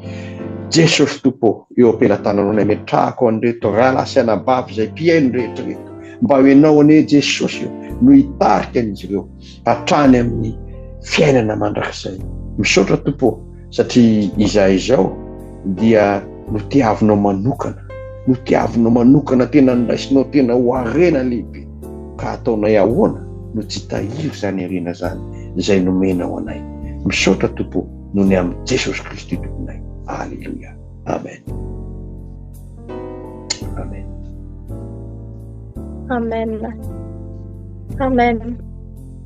Jesosy Tompo ô, eo am-pelatananao ny ametrahako an'ireto rahalahy sy anabavy izay mpihaino rehetra ireto. Mba ho Ianao anie Jesosy o no hitarika an'izy ireo hatrany amin'ny fiainana mandrakizay. Misaotra Tompo o satria izahay izao dia notiavinao manokana, notiavinao manokana tena noraisinao tena ho harena lehibe ka ataonay ahoana no tsy hitahiry izany harena izany izay nomenao anay. Misaotra Tompo o noho ny amin'i Jesosy Kristy Tomponay. Aleloia. Amen. Amen. Amen. Amen.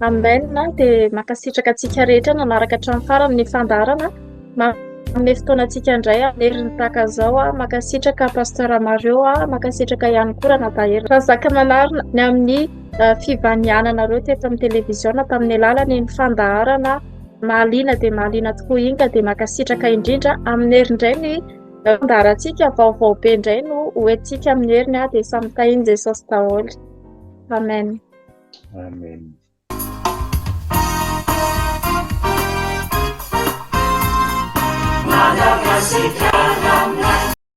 Amen. Dia mankasitraka antsika rehetra nanaraka hatramin'ny farany ny fandaharana. Manome fotoana antsika indray amin'ny heriny tahaka izao. Mankasitraka Pasteur Mario, mankasitraka ihany koa Ranadahy Razakamanarina ny amin'ny eh, fivaniananareo teto amin'ny televiziona tamin'ny alalan'iny fandaharana mahaliana dia mahaliana tokoa iny ka dia mankasitraka indrindra amin'ny heriny indray ny Fandaharantsika vaovao be indray no ho entintsika amin'ny heriny dia samy tahin'i Jesosy daholo. Amen. Amen. Madagasikara.